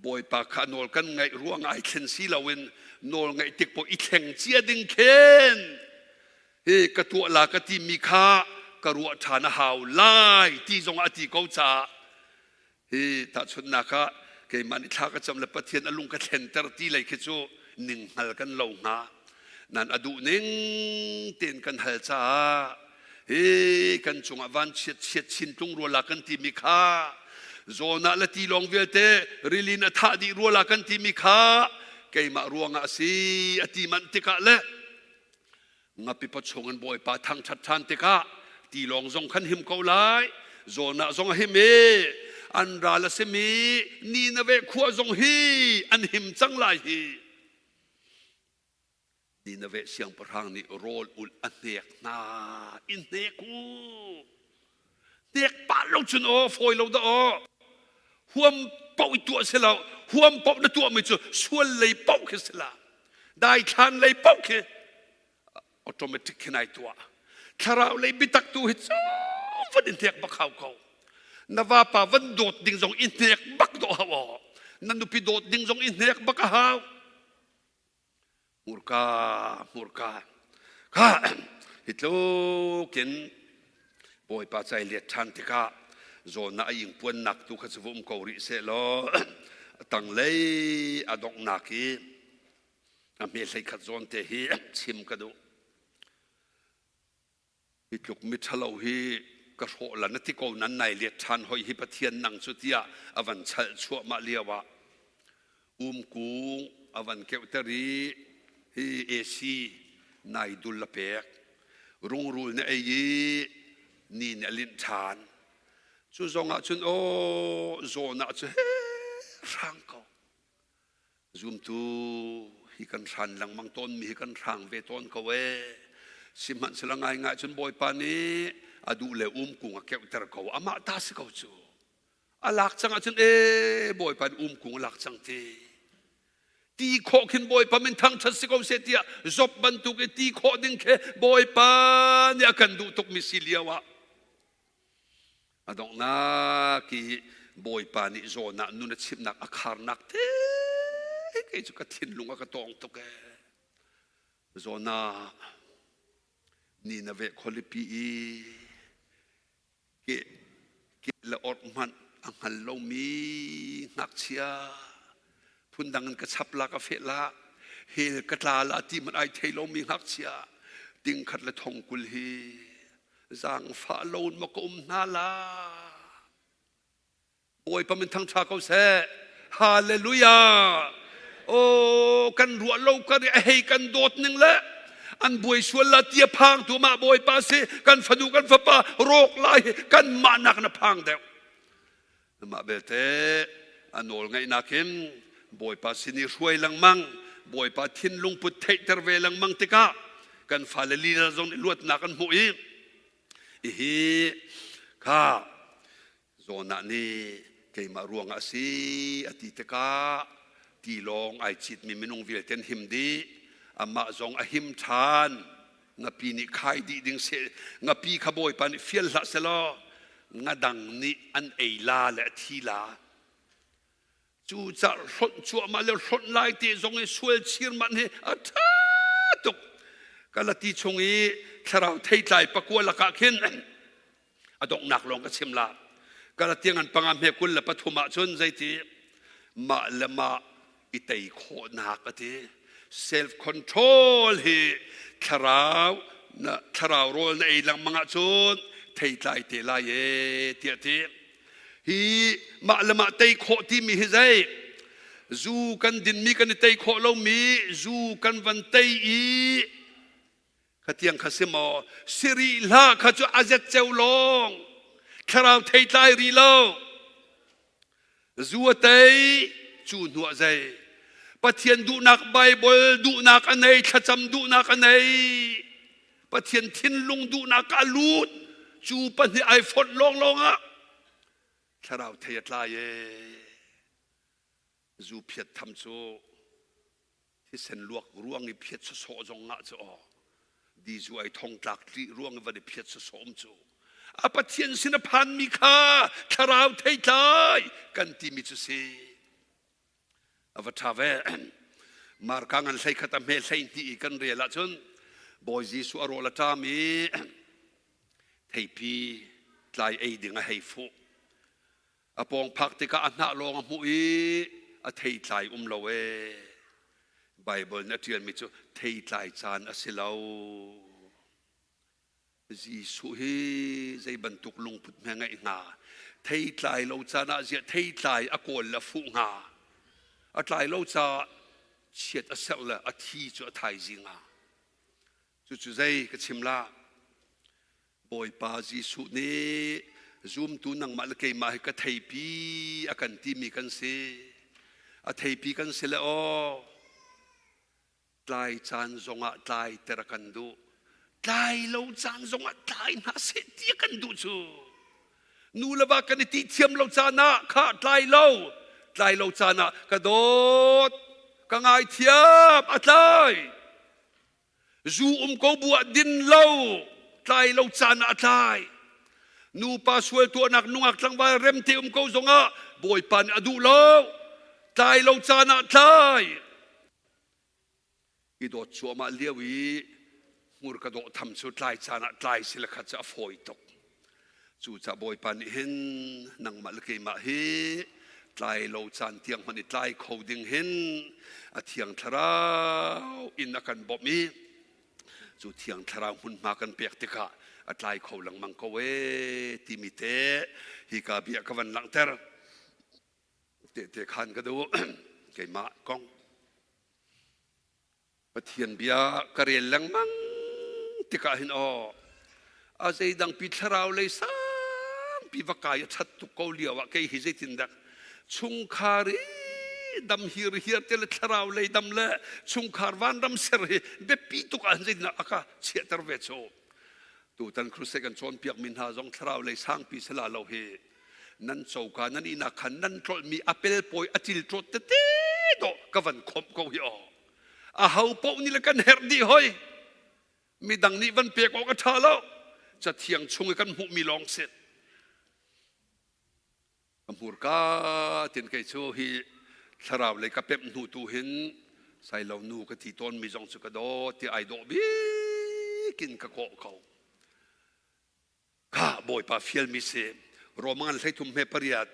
Bawipa kha nawl kan ngaih ruang ai thlen si loin nawl ngaih tik poh i thleng cia ding khin hi ka tuah la ka timi kha ka ruah ṭhan a hau lai ti zong a ti ko caah hi tahchunhnak ah. Keimah nih thla ka cam le Pathian a lung ka thlenter ti lei khi cu ning hngal kan lo hnga. Nan a duh ning tein kan hal caah hi kan cungah vanchiat chiat chin tlung rua la kan timi kha zawn ah le tilawng vialte rilin a thah dih rua la kan timi kha keimah ruangah a si a ti manh tikah le ngapi pachung in Bawipa thangṭhat ṭhan tikah tilawng zong khan him ko lai, zawn ah zong a him i an ral a simi Nineveh khua zong hi an him cang lai hi. Nineveh siangpahrang nih rawl ulh a hnek hna, i hnek u. Hnek pah lo cun aw fawi lo dah aw. Huam paoh i tuah si lo, huam paoh na tuahmi cu sual lei paoh khi si la. Daithlan lei paoh khi automatic khi nai tuah. Thlarau lei biatak tu hi cu van in hnek bak hau ko. Na vapa van dawt ding zong i hnek bak dawh hau aw. Na nupi dawt ding zong i hnek bak a hau. Hmurka, hmurka. Kha hi tlukin Bawipa cai let ṭhan tikah zawn ah a ingpuannak tu kha cu va um ko rih seh law a tanglei a donghnak i a hme 11 zawn te hi chim ka duh. Hi tluk miṭhalo hi ka hrawh la na ti ko nan nai let ṭhan hoi hi Pathian nang cu tiah a van chalh chuahmah lio ah umkung a van keuhter i hi AC nai dul a pek. Rungrul na ei i ni nih a linh ṭhan. Cu zong ah cun aw zawn ah cu he hrang ko. Zumtu hi kan hran lengmang tawnmi hi kan hrang ve tawn ko ee. Sihmanhsehlaw ngaingai cun Bawipa nih a duh le um kung a keuhter ko. Amah ta si ko cu. A lak cang ahcun ee Bawipa nih um kung a lak cang ti. Ti khawh khin Bawipa min thangṭhat si ko seh tiah Job bantuk i ti khawh ding khi Bawipa nih a kan duh tukmi si lio ah A donghnak i Bawipa nih zawn ah nun a chimhnak a kharnak te kei cu ka thinlung a ka tawng tuk ee. Zawn ah Nineveh khualipi i ke ke le orh hmanh a hngal lomi ngakchia phundang in ka chap la ka feh la hel ka tla la ti hmanh ai thei lomi ngakchia ting khat le thong kul hi zaangfah lo in maw ka um hna la Bawipa min thangṭha ko seh. Hallelujah. Oh kan ruah lo kar i a hei kan dawt ning le an buai sual la tia phang tu mah Bawipa si kan fanu kan fapa rawk lai kan mah nak na phang deuh. Mah belte a nawl ngaihnak in Bawipa sin i hruai lengmang Bawipa thinlung put theihter ve lengmang tikah kan fale lila zong nih luatnak an hmuh i hihi kha Jonah nih keimah ruangah a si a ti tikah tilawng ai citmi minung vialte an him dih. Amah zong a him ṭhan. Ngapi nih khai dih ding seh. Ngapi kha Bawipa nih fial hlah selaw ngadang nih an ei la le a thi la. Cucaah hlonh cuahmah le hlonh lai te zong i sual chir man hi a ṭha tuk. Galati chung i thlarau theitlai pakua lakah khin a donghnak lawng ka chim la. Galati ngan panga hme 23 ah cun zeiti mah le mah i tei khawhnak a ti. Self control hi thlarau na thlarau rawl na ei lengmang ahcun theitlai te lai e tiah ti. Hi mah le mah tei khawh timi hi zei? Zu kan dinmi kan i tei khawh lomi zu kan van tei i khatiang kha si maw? Siri hlah kha cu a zet ceu lawng. Thlarau theitlai ri lo. Zu a tei cu hnuah zei? Pathian duhnak Bible duhnak a nei, thlacam duhnak a nei. Pathian thinlung duhnak ah a lut. Cu pahnih ai fonh lawnglawng ah thlarau thei a tlai ee. Zu phiat tham cu thisen luak ruang i phiat sawsawh zong ngah cu aw. Di zu ai thong tlak tlih ruang i van i phiat sawsawh um cu. A Pathian sin a phanmi kha thlarau theitlai kan timi cu si. A va ṭha ve. Marka ngan 11 a hme 12 i kan rel ahcun Bawi Jesuh a rawl a ṭam i theipi tlai ei ding a hei fuh. A pawng phak tikah a hnah lawng a hmuh i a theitlai um lo ee. Baibal nih a ṭialmi cu theitlai caan a si lo. Jesuh hi zei bantuk lungput hme ngeih hnga? Theitlai lo caan ah ziah theitlai a kawl le a fuh hnga? A tlai lo caah chiat a serh le a thi cu a thaizing ah. Cucu zei ka chim la? Bawipa Jesuh nih zumtu nangmah le keimah hi ka theipi a kan timi kan si. A theipi kan si le aw tlai caan zongah tlai ter a kan duh. Tlai lo caan zongah tlai hna seh ti a kan duh cu. Nu le va kan i ti thiam lo caan ah kha tlai lo. Tlai lo caan ah ka dawt, ka ngaithiam, a tlai. Zu um ko bu ah din lo, tlai lo caan ah a tlai. Nupa sual tuahnak nungak tlangval remte um ko zongah Bawipa nih a duh lo. Tlai lo caan ah tlai. I dawt cuahmah lio i hmurka dawh tham cu tlai caan ah tlai si le khat cu a fawi tuk. Cucaah Bawipa nih hin nangmah le keimah hi tlai lo caan tiang hmanh i tlai kho ding hin a Thiang Thlarau in a kan bawmh i cu Thiang Thlarau hmunhma kan pek tikah a tlai kho lengmang ko ee timi te hika bia ka van langhter. Tehte khan ka duh keimah kong. Pathian bia ka rel lengmang tikah hin aw a zeidang pi thlarau lei sangpi va kai a ṭhat tuk ko lio ah kei hi zeitindah chungkhar i dam hir hiar te le thlarau lei dam le chungkhar vanram ser hi biapi tuk ah zeitindah a ka chiahter ve cu tutan crusade kan cawnpiak mi hna zong thlarau lei sangpi sala lo hi nan coka nan ihnak khan nan tlolhmi a pelpawi a cilṭawt tete dawh ka van khomh ko hi aw a ho paoh nih le kan herh dih hoi midang nih van pek awk a ṭha lo cathiang chung i kan hmuhmi lawng si ka hmurka tin kei cu hi thlarau lei ka pemh hnu tu hin sailo nu ka ti tawn mi zong cu ka dawt ti ai dawh bik in ka kawh ko Kha Bawipa fialmi si. Roma ngan 13 hme pariat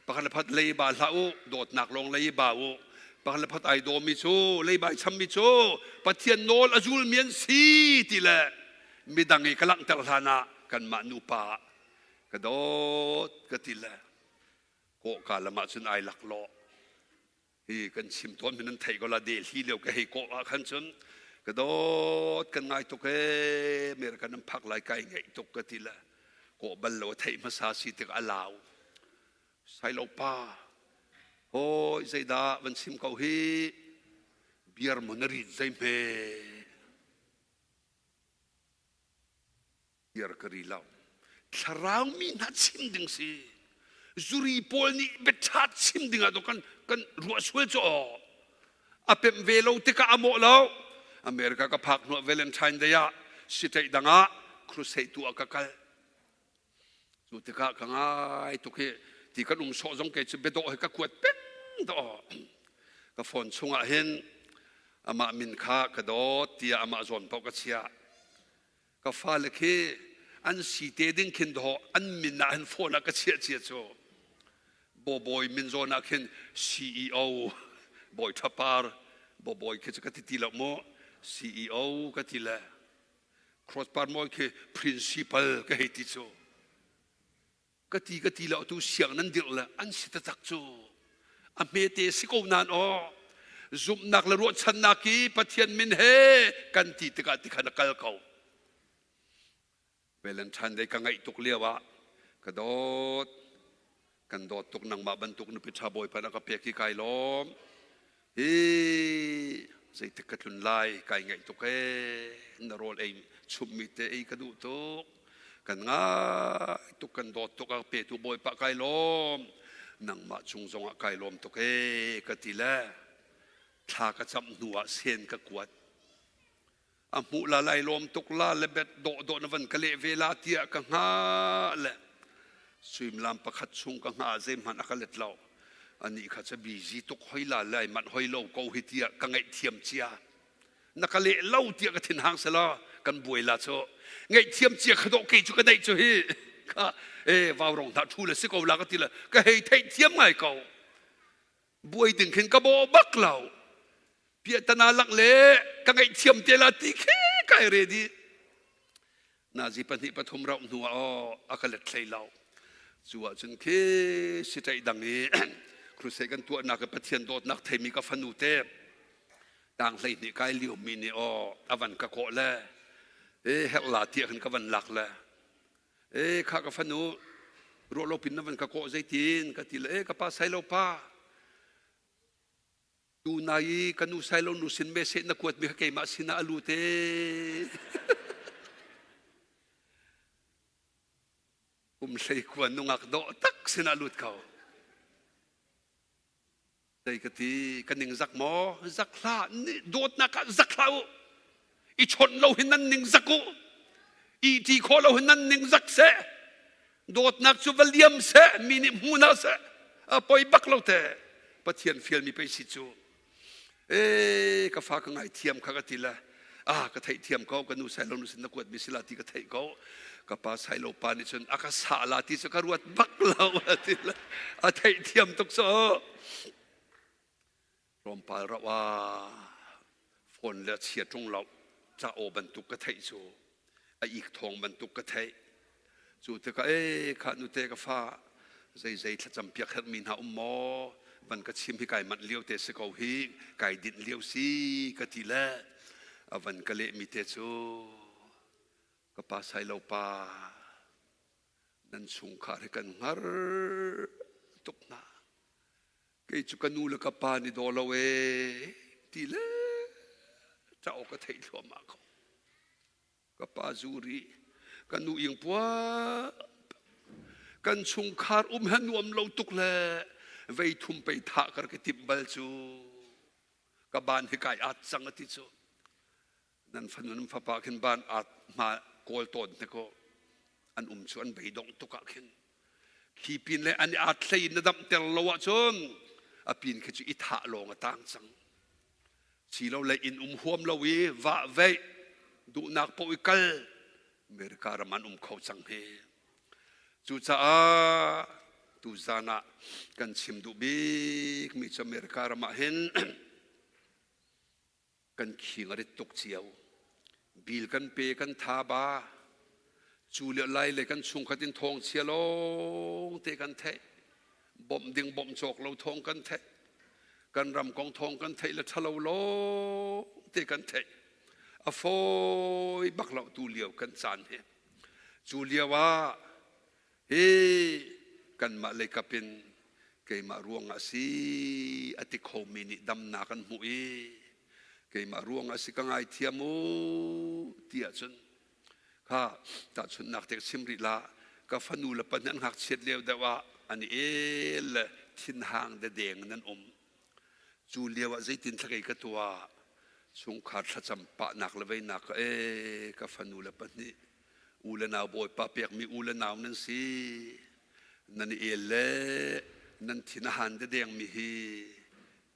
pakhat le phat leiba hlah u dawtnak lawng leiba u pakhat le phat ai dawmi cu leiba i chammi cu Pathian nawl a zulmi an si ti le midang i ka langhter hlan ah kanmah nupa ka dawt ka ti le kawhka lam ah cun ai laklawh Hi kan chim tawn mi nan theih ko la Delhi lio ka hei kawh ah khan cun ka dawt kan ngai tuk ee America nan phak lai kai ngaih tuk ka ti le kawh bal lo a theih hmasa si tik a lau sailo pa hoi zeidah van chim ko hi beer mo na rit zei hme Beer ka ri lo. Thlarau mi hna chim ding si. Zuri pawl nih biaṭha chim ding ah kan kan ruah sual cu aw. A pemh ve lo tikah a mawh lo. America ka phak hnuah Valentine Day ah state dang ah crusade tu ah ka kal. Cu tikah ka ngai tuk hi ti kan um sawh zong kei cu biadawh he ka kuat peng dawh. Ka phone chungah hin amah min kha ka dawt tiah amah zawn paoh ka chiah. Ka fale khi an si te ding khin dawh an min ah hin phone ah ka chiah cia cu. Bawbawi min zawn ah khin CEO Bawi Ṭhapar Bawbawi khi cu ka ti ti lo mu CEO ka ti le Crossbar Mawi khi principal ka hei ti cu. Ka ti ka ti lo tu siang nan dirh le an si taktak cu a hmete si ko nan aw zumhnak le ruahchannak i Pathian min he kan ti tikah tikhan a kal ko. Valentine Day ka ngaih tuk lio ah ka dawt kan dawt tuk nangmah bantuk nupi ṭha Bawipa na ka pek i kai lawm hi zeitik ka tlun lai kai ngaih tuk ee na rawl ei chummi te ei ka duh tuk kan ngai tuk kan dawt tuk a petu Bawipa kai lawm nangmah cung zongah kai lawm tuk ee ka ti le thla ka camh hnu ah sen ka kuat A hmuh la lai lawm tuk la le bet dawh dawh na van ka leh ve la tiah ka hngah le suimilam pakhat chung ka hngah zeihmanh a ka let lo. Anih kha cu busy tuk hoi la lai manh hoi lo ko hi tiah ka ngaihthiam cia. Na ka leh lo tiah ka thinhang selaw kan buai la cu. Ngaihthiam cia kha dawh kei cu ka daih cu hi. Kha e vaurong hna ṭhu le si ko la ka ti le ka hei theih thiam ngai ko. Buai ding khin ka bawh bak lo. Piahtana lak le ka ngaihthiam te la ti khi kai ready. Nazi pahnih pathum rauh hnu ah aw a ka let hlei lo. Cu ahcun khi siṭaih dang i crusade kan tuahnak i Pathian dawtnak theimi ka fanu te tang 12 kai liomi nih aw a van ka kawh le e herh la tiah khin ka van lak le e kha ka fanu ruah lo pin na van ka kawh zeitin ka ti le e ka pa sailo pa Tu nai i ka nu sailo nu sin message na kuat mi kha keimah sinah a lut ee. Kum hlei kua nungak dawh tak sinah lut ko. Zei ka ti, ka ning zak maw? Zak hlah, dawtnak ah zak hlah u. I chawnh lo hin nan ning zak u. I ṭi khawh lo hin nan ning zak seh. Dawtnak cu va liam seh, mi nih hmu hna seh. A poi bak lo te. Pathian fialmi pei si cu. E ka fa ka ngaithiam kha ka ti le ah ka theihthiam ko ka nu sailo nu sin na kuat mi sila ti ka theih ko ka pa sailo pa nih cun a ka sah la ti cu ka ruat bak lo a ti le a theihthiam tuk so Tlawmpal rauh ah phone le chia ṭung lo ca aw bantuk ka theih cu a ik thawng bantuk ka theih. Cu tikah ee kha nute ka fa zeizei thlacam piak herhmi hna um maw van ka chim hi kai manh lio te si ko hi kai dinh lio si ka ti le a van ka lehmi te cu ka pa sailo pa nan chungkhar hi kan hngar tuk hna Kei cu ka nu le ka pa nih daw lo ee ti le cauk ka theih thluahmah ko. Ka pa zuri, ka nu ingpua, kan chungkhar um he nuam lo tuk le vei thum pei thah kar ka timh bal cu ka ban hi kai at cang a ti cu. Nan fanu nan fapa khin ban at hma kawl tawn te ko an um cu an beidongh tuk ah khin khi pin le an i at hlei in na damhter lo ahcun a pin khi cu i thah lawng a tang cang silo le inn um huam lo i vah veih duhnak paoh i kal America ram an um kho cang hi cucaah tuzan ah kan chim duh bik mi cu America ram ah hin Kan khing a rit tuk cio. Bil kan pe kan tha ba. Cu le lai le kan chungkhat in thawng chia lawng te kan theih. Bawmh ding bawmh cawk lo thawng kan theih. Kan ram kong thawng kan theih le ṭhalo lawng te kan theih. A fawi bak lo tu lio kan caan hi. Cu lio ah hi kanmah leikap in keimah ruangah a si a ti khomi nih damnak an hmuh i keimah ruangah a si ka ngaithiam u ti ahcun kha tahchunhnak te ka chim rih la ka fanu le pa an ngakchiat lio deuh ah an i el le thinhang dedeng in an um cu lio ah zeitin thlakei ka tuah chungkhar thlacam pahnak le veinak ka e ka fanu le pahnih U le nau Bawipa pekmi u le nau nan si. Nan i el le nan thin a han dedengmi hi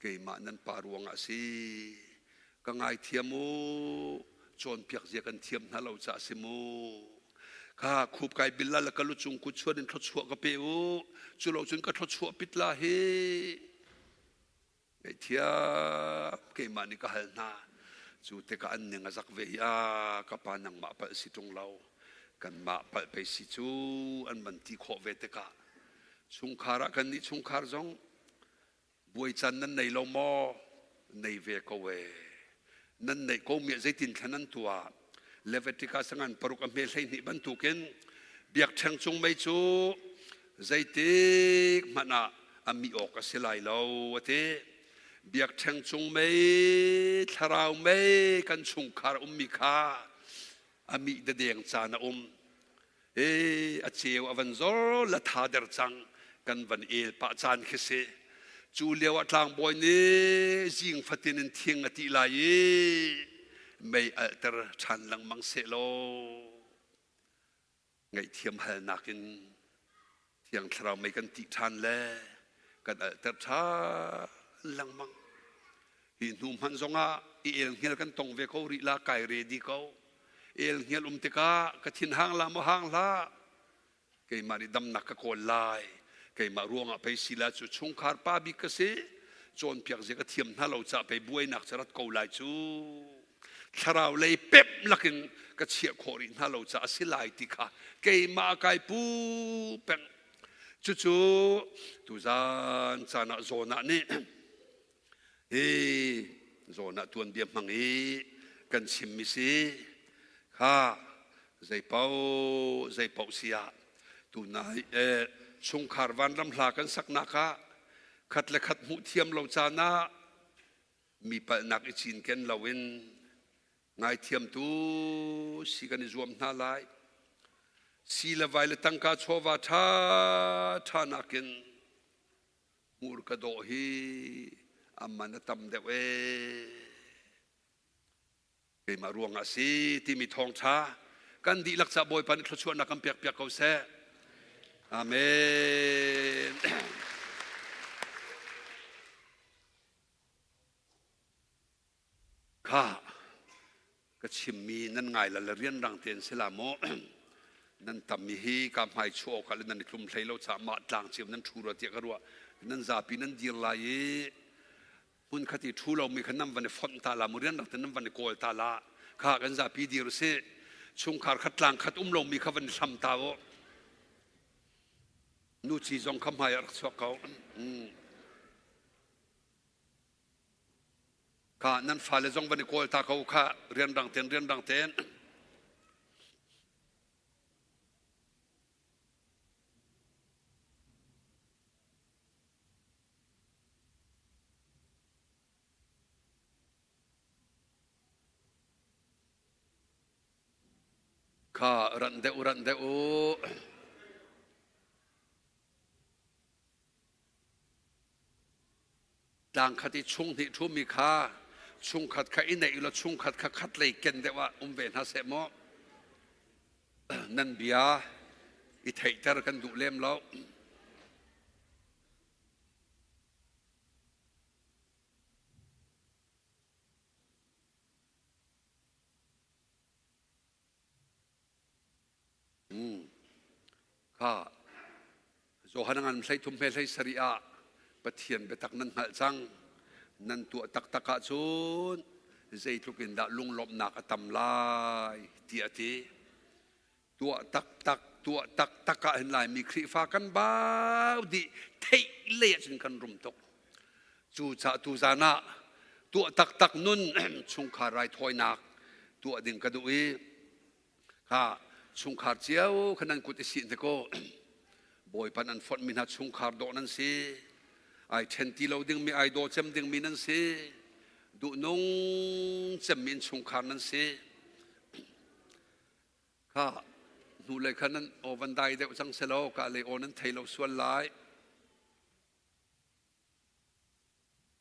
keimah nan pa ruangah a si. Ka ngaithiam u, cawnpiak zia kan thiam hna lo caah si mu. Kha khup kai bil la le ka lucung kut chuan in thluachuah ka pe u. Cu lo cun ka thluachuah pit la hi. Ngaihthiam keimah nih ka hal hna. Cu tikah an ning a zak ve i a ka pa nangmah palh si ṭung lo. Kanmah palh pei si cu an van ti khawh ve tikah chungkhar ah kannih chungkhar zong buai caan nan nei lo maw? Nei ve ko ee. Nan neih ko mi ah zeitin thla nan tuah? Leviticus ngan paruk a hme 12 bantukin biakṭheng cung mei cu zeitik hmanh ah a mih awk a si lai lo a ti. Biakṭheng cung mei, thlarau mei kan chungkhar ummi kha a mih dedeng caan a um. E a ceu a van zor la tha der cang kan van el pah caan khi si. Cu lio ah tlangbawi nih zing fatin in thing a tih lai i mei alhter ṭhan lengmang seh law ngaihthiam halnak in Thiang Thlarau mei kan tih ṭhan le kan alhter ṭhan lengmang. Hi hnu hmanh zongah i elhngial kan tong ve ko rih la kai ready ko. Elhngial um tikah ka thin hang la maw hang hlah. Keimah nih damnak ka kawl lai. Keimah ruangah pei si la cu chungkhar pa bik ka si. Cawnpiak zia ka thiam hna lo ca pei buainak cu rat ko lai cu. Thlarau lei pep lakin ka chiah khawh rih hna lo ca a si lai ti kha keimah kai pu peng. Cucu tuzan caan ah zawn ah nih hi zawn ah tuanbia hmang i kan chimmi si kha zeipaoh zeipaoh si ah tunai eh, chungkhar vanram hla kan saknak ah khat le khat hmuh thiam lo caan ah mi palhnak i cinken loin ngaithiamtu si kan i zuam hna lai. Si le vai le tangka chawva ṭha ṭha nakin hmurka dawh hi a man a tam deuh ee. Keimah ruangah a si timi thawngṭha kan dihlak ca Bawipa nih thluachuahnak kan pek piak ko seh. Amen. Kha ka chimmi nan ngai la le rianrang tein si la maw nan tammi hi ka hmai chuah awk ah le nan i tlum hlei lo caah mah tlang cio nan ṭhu rua tiah ka ruah. Nan zapi nan dir lai i hmunkhat i ṭhu lomi kha nan van i fonh ta la mu rianrang tein nan van i kawl ta la. Kha kan zapi dir usih. Chungkhar khat tlang khat um lomi kha van i hlam ta u. Nuci zong kha hmai ah rak chuak ko. Mm. Kha nan fale zong van i kawl ta ko kha rianrang tein rianrang tein. Kha ranh deuh ranh deuh u. Tlangkhat i chung hnih ṭhumi kha chungkhat kha i neih ulaw chungkhat kha khatlei ken deuh ah um ve hna seh mu. Nan bia i theihter kan duh lem lo. Kha Johan ngan 13 hme 17 ah Pathian biatak nan hngalh cang. Nan tuah taktak ahcun zeitluk in dah lunglawmhnak a tam lai ti a ti. Tuah taktak tuah taktak ah hin Laimi Khrihfa kan bau dih theih lei ahcun kan rum tuk. Cucaah tuzan ah tuah taktak nun chungkhar raithawinak tuah ding ka duh i Kha chungkhar cio kha nan kut i sih hnik u. Bawipa nan fonhmi hna chungkhar dawh nan si. Ai ṭhen ti lo dingmi, ai daw cem dingmi nan si. Duhnung cemmi innchungkhar nan si. Kha hnulei kha nan aw van dai deuh cang selaw ka lei aw nan thei lo sual lai.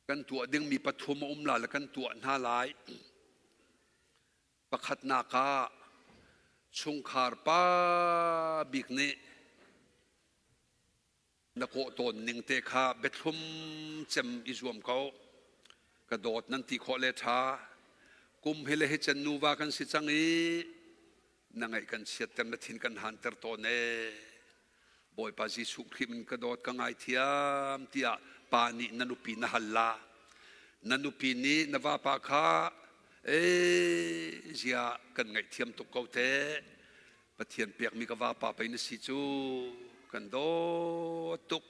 Kan tuah dingmi pathum a um la le kan tuah hna lai. Pakhatnak ah chungkhar pa bik nih na kawh tawn ning te kha biathlum cem i zuam ko. Ka dawt nan ti khawh le ṭha. Kum hi le hi cen nuva kan si cang i na ngaih kan chiatter na thin kan hanter tawn ee. Bawipa Jesuh Khrih min ka dawt ka ngaithiam tiah pa nih na nupi na hal la. Na nupi nih na vapa kha ee zia kan ngaihthiam tuk ko te. Pathian pekmi ka vapa pei na si cu kan dawt tuk.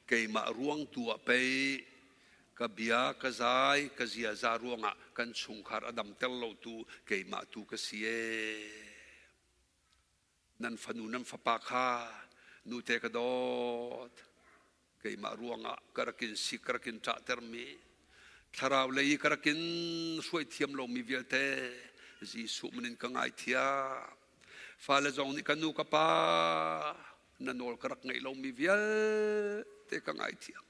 Keimah ruang tu ah pei ka bia ka zai ka ziaza ruangah kan chungkhar a damter lo tu keimah tu ka si ee. Nan fanu nan fapa kha nute ka dawt keimah ruangah ka rak in sik ka rak in ṭahtermi thlarau lei i ka rak in hruai thiam lomi vialte Jesuh min in ka ngaithiam. Fale zong nih ka nu ka pa na nawl ka rak ngaih lomi vialte ka ngaithiam.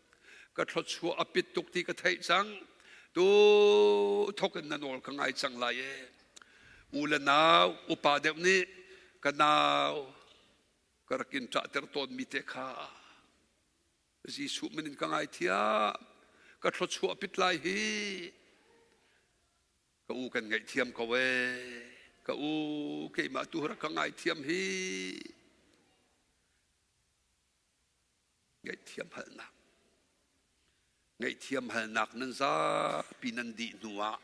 Ka thluachuah a pit tuk ti ka theih cang. Tu thok in na nawl ka ngai cang lai ee. U le nau upa deuh nih ka nau ka rak in ṭahter tawnmi te kha Jesuh min in ka ngaithiam. Ka thluachuah pit lai hi. Ka u kan ngaihthiam ko ee. Ka u keimah tu rak ka ngaithiam hi. Ngaihthiam halnak. Ngaihthiam halnak nan zapi nan dih hnuah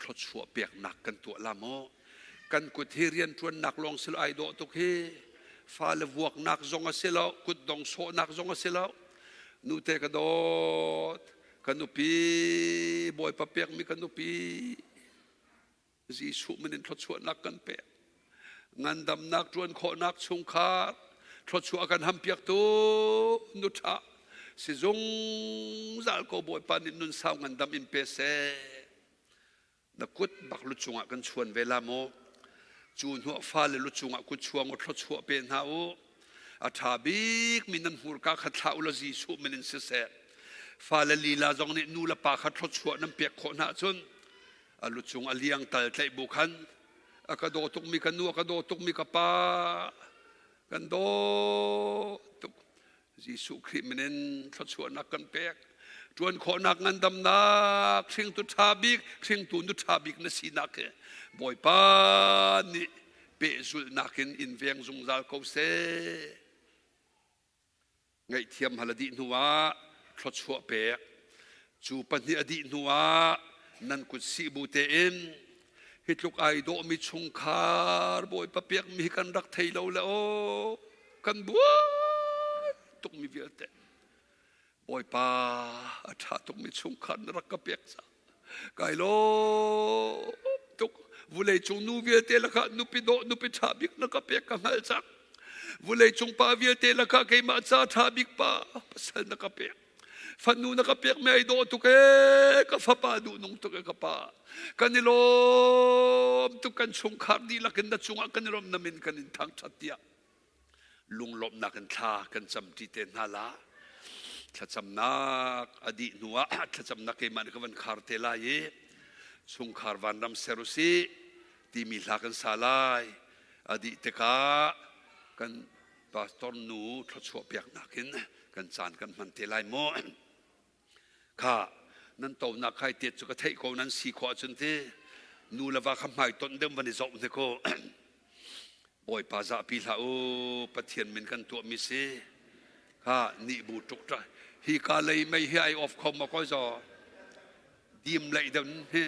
thluachuah peknak kan tuah la maw? Kan kut hi rianṭuannak lawng si lo ai dawh tuk hi. Fale vuaknak zong a si lo, kutdong sawhnak zong a si lo. Nute ka dawt, ka nupi, Bawipa pekmi ka nupi, Jesuh min in thluachuahnak kan pek. Ngandamnak ṭuan khawhnak chungkhar thluachuah kan hampiaktu nuṭha si zungzal ko Bawipa nih nun sau ngandam in pe seh. Na kut bak lu cungah kan chuan ve la maw? Cu hnuah fale lu cungah kut chuang u thluachuah pe hna u. A ṭha bikmi nan hmurka kha thlah u law Jesuh min in siseh. Fale lila zong nih nu le pa kha thluachuah nan pek khawh hna ahcun a lucung a liang tal tlaih bu khan a ka daw tukmi ka nu a ka daw tukmi ka pa kan daw tuk Jesuh Khrih min in thluachuahnak kan pek ṭuan khawhnak ngandamnak hringtu ṭha bik hringtu nu ṭha bik na sinak hi Bawipa nih pehzulhnak in in veng zungzal ko seh. Ngaihthiam hal a dih hnuah thluachuah pek. Cu pahnih a dih hnuah nan kut sih bu tein hi tluk ai dawhmi chungkhar Bawipa pekmi hi kan rak thei lo le aw kan buai tukmi vialte Bawipa a ṭha tukmi chungkhar na rak ka pek ca kai lawm tuk vulei cung nu vialte lakah nupi dawh nupi ṭha bik na ka pek ka hngalh cang vulei cung pa vialte lakah keimah ca ṭha bik pa pasal na ka pek fanu na ka pek mi ai dawh tuk ee ka fapa duh nung tuk ee ka pa kan i lawm tuk kan chungkhar dihlak in na cungah kan i lawm na min kan in thangṭhat tiah lunglawmhnak in thla kan camṭi te hna la thlacamnak a dih hnuah thlacamnak keimah nih ka van khar te lai i chungkhar vanram ser usih timi hla kan sa lai a dih tikah kan pastor nu thluachuah piaknak in kan caan kan hman te lai mu Kha nan tonak khai te cu ka theih ko nan si khawh ahcun ti nu le va kha hmai tonh deuh van i zoh hnik u. Bawipa zahpi hlah u Pathian min kan tuahmi si. Kha nih bu tuk ta hi ka lei mei hi ai off kho ma koi zo dim lei deuh hi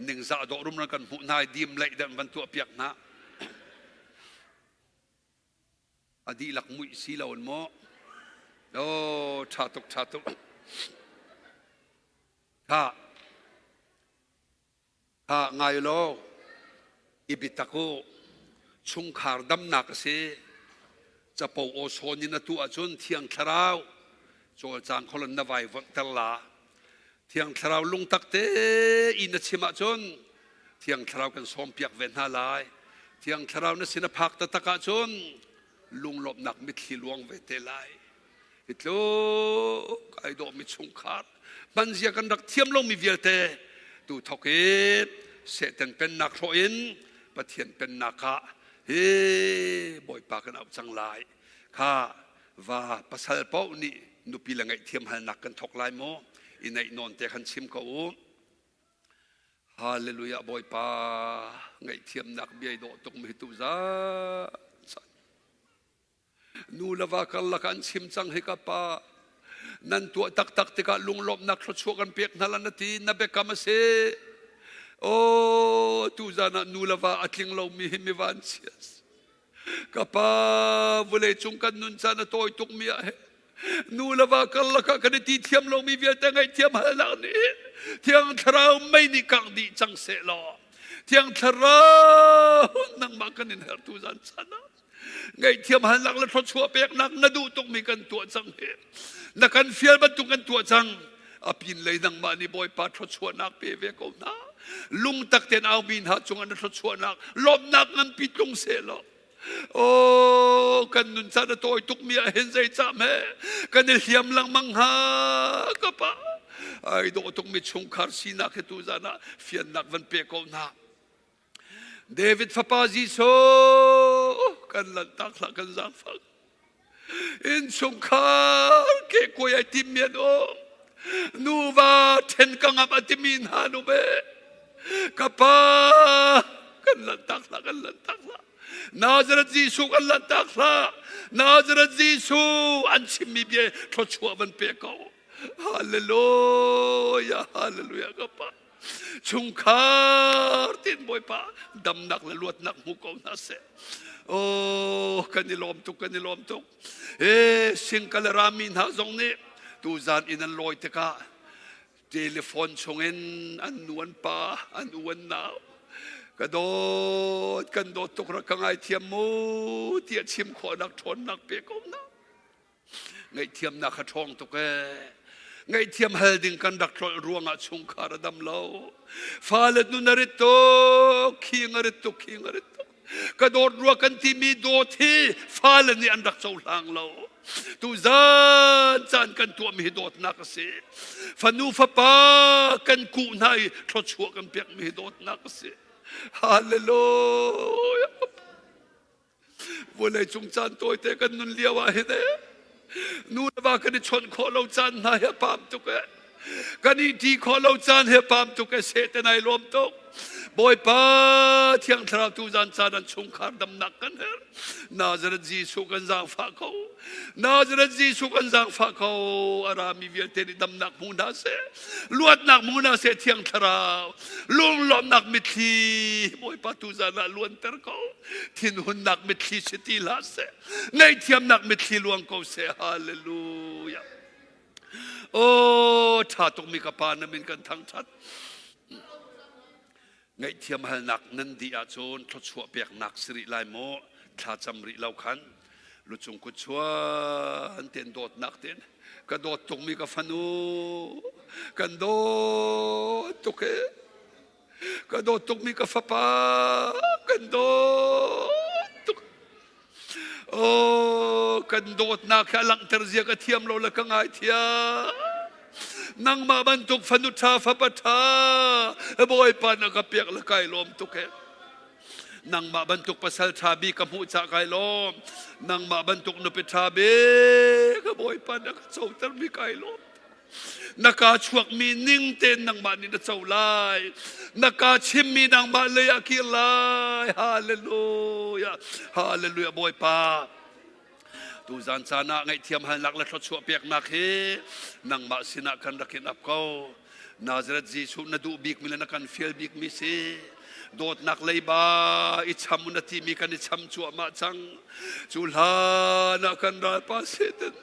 ningzah dawh rum kan hmuh hna dim lei deuh van tuah piak hna. A dihlak muih si lo in maw? Oh, ṭha tuk, ṭha tuk. Kha, kha ngai law, i biatak u. Chungkhar damnak a si. Capo aw sawn in a tuah ahcun Thiang Thlarau cawlcang kholon na vai vonhter la. Thiang Thlarau lungtak te i na chim ahcun Thiang Thlarau kan sawmpiak ve hna lai. Thiang Thlarau na sin a phak taktak ahcun lunglawmhnak mitthli luang ve te lai. Hi tluk ai dawhmi chungkhar hmanzia kan rak thiam lomi vialte tu thok i Satan pennak hrawh in Pathian pennak ah hi Bawipa kan auh cang lai. Kha va pasal paoh nih nupi le ngaihthiam halnak kan thok lai maw i neih nawn te khan chim ko u Hallelujah Bawipa ngaihthiamnak bia i dawh tuk mi tu za nu le va karlak an chim cang hi ka pa nan tuah taktak tikah lunglawmhnak thluachuah kan pek hna la na ti na biakam a si oh tu zan ah nu le va a tling lomi hi mi van chia Ka pa vawlei cung kan nun caan a tawi tukmi ah hin nu le va karlak ah kan i ti thiam lomi vialte ngaihthiam halnak nih Thiang Thlarau mei nih kangh dih cang seh law Thiang Thlarau nangmah kan in hertu zan chan ah ngaihthiam halnak le thluachuah peknak na duh tukmi kan tuah cang hi na kan fial bantuk kan tuah cang a pin lei nangmah nih Bawipa thluachuahnak pe ve ko hna lungtak tein aumi hna cungah na thluachuahnak lawmhnak nganpi tlung seh law Oh, kan nun caan a tawi tukmi ah hin zeicah hme kan i hliam lengmang hnga ka pa ai dawh tukmi chungkhar sinak hi tu zan ah fiannak van pe ko hna David fapa Jesuh kan lanhtak hlah kan zaangfak innchungkhar ke kuai ai tim mi an um nuva then ka ngam a timi hna nu be ka pa kan lanhtak hlah kan lanhtak hlah. Nazareth Jesuh kan lanhtak hlah. Nazareth Jesuh an chimmi bia thluachuah van pe ko. Hallelujah, hallelujah ka pa. Chungkhar tin Bawipa damnak le luatnak hmu ko hna seh. Oh, kan i lawm tuk, kan i lawm tuk. E singkal rami hna zong nih tuzan in an lawi tikah telephone chungin an nu an pa an u an nau ka dawt kan dawt tuk rak ka ngaithiam mu tiah chim khawhnak ṭhawnnak pe ko hna. Ngaihthiamnak kha ṭhawng tuk ee. Ngaihthiam hal ding kan rak tlolh ruangah chungkhar a dam lo. Fale nun a rit tuk, khing a rit tuk, khing a rit tuk. Ka dawt rua kan timi dawt hi fale nih an rak cohlang lo. Tuzan caan kan tuahmi hi dawtnak a si. Fanu fapa kan kuh hna i thluachuah kan pekmi hi dawtnak a si. Hallelujah. Vawlei cung caan tawite kan nun lio ah hin nu le va kan i chawnh khawh lo caan hna hi a pam tuk e. Kan i ti khawh lo caan hi a pam tuk e. Satan ai lawm tuk. Bawipa Thiang Thlarau tu zan caan an chungkhar damnak kan herh. Nazareth Jesuh kan zaangfah ko. Nazareth Jesuh kan zaangfah ko. A rami vialte nih damnak hmu hna seh. Luatnak hmu hna seh Thiang Thlarau. Lunglawmhnak mitthli Bawipa tu zan ah luanter ko. Thinhunnak mitthli si ti hlah seh. Ngaihthiamnak mitthli luang ko seh. Hallelujah. Oh, ṭha tukmi ka pa na min kan thangṭhat. Ngaihthiam halnak nan dih ahcun thluachuah peknak si rih lai maw? Thlacam rih lo khan lucung kut chuan ten dawtnak ten ka dawt tukmi ka fanu kan dawt tuk e ka dawt tukmi ka fapa kan dawt tuk Oh, kan dawtnak hi a langhter zia ka thiam lo le ka ngaithiam. Nangmah bantuk fanu ṭha fapa ṭha Bawipa na ka pek le kai lawm tuk he. Nangmah bantuk pasal ṭha bi ka hmuh cah kai lawm. Nangmah bantuk nupi ṭha bi ka Bawipa na ka coter mi kai lawm. Na kaa chuakmi ning tein nangmah nih na co lai. Na kaa chimmi nangmah lei ah kir lai. Hallelujah. Hallelujah Bawipa. Tuzan caan ah ngaihthiam halnak le thluachuah peknak hi nangmah sinah kan rak in ap ko. Nazareth Jesuh na duh bikmi le na kan fial bikmi si. Dawtnak leiba i cham na timi kan i cham cuahmah cang. Cu hlan ah kan ralpa Satan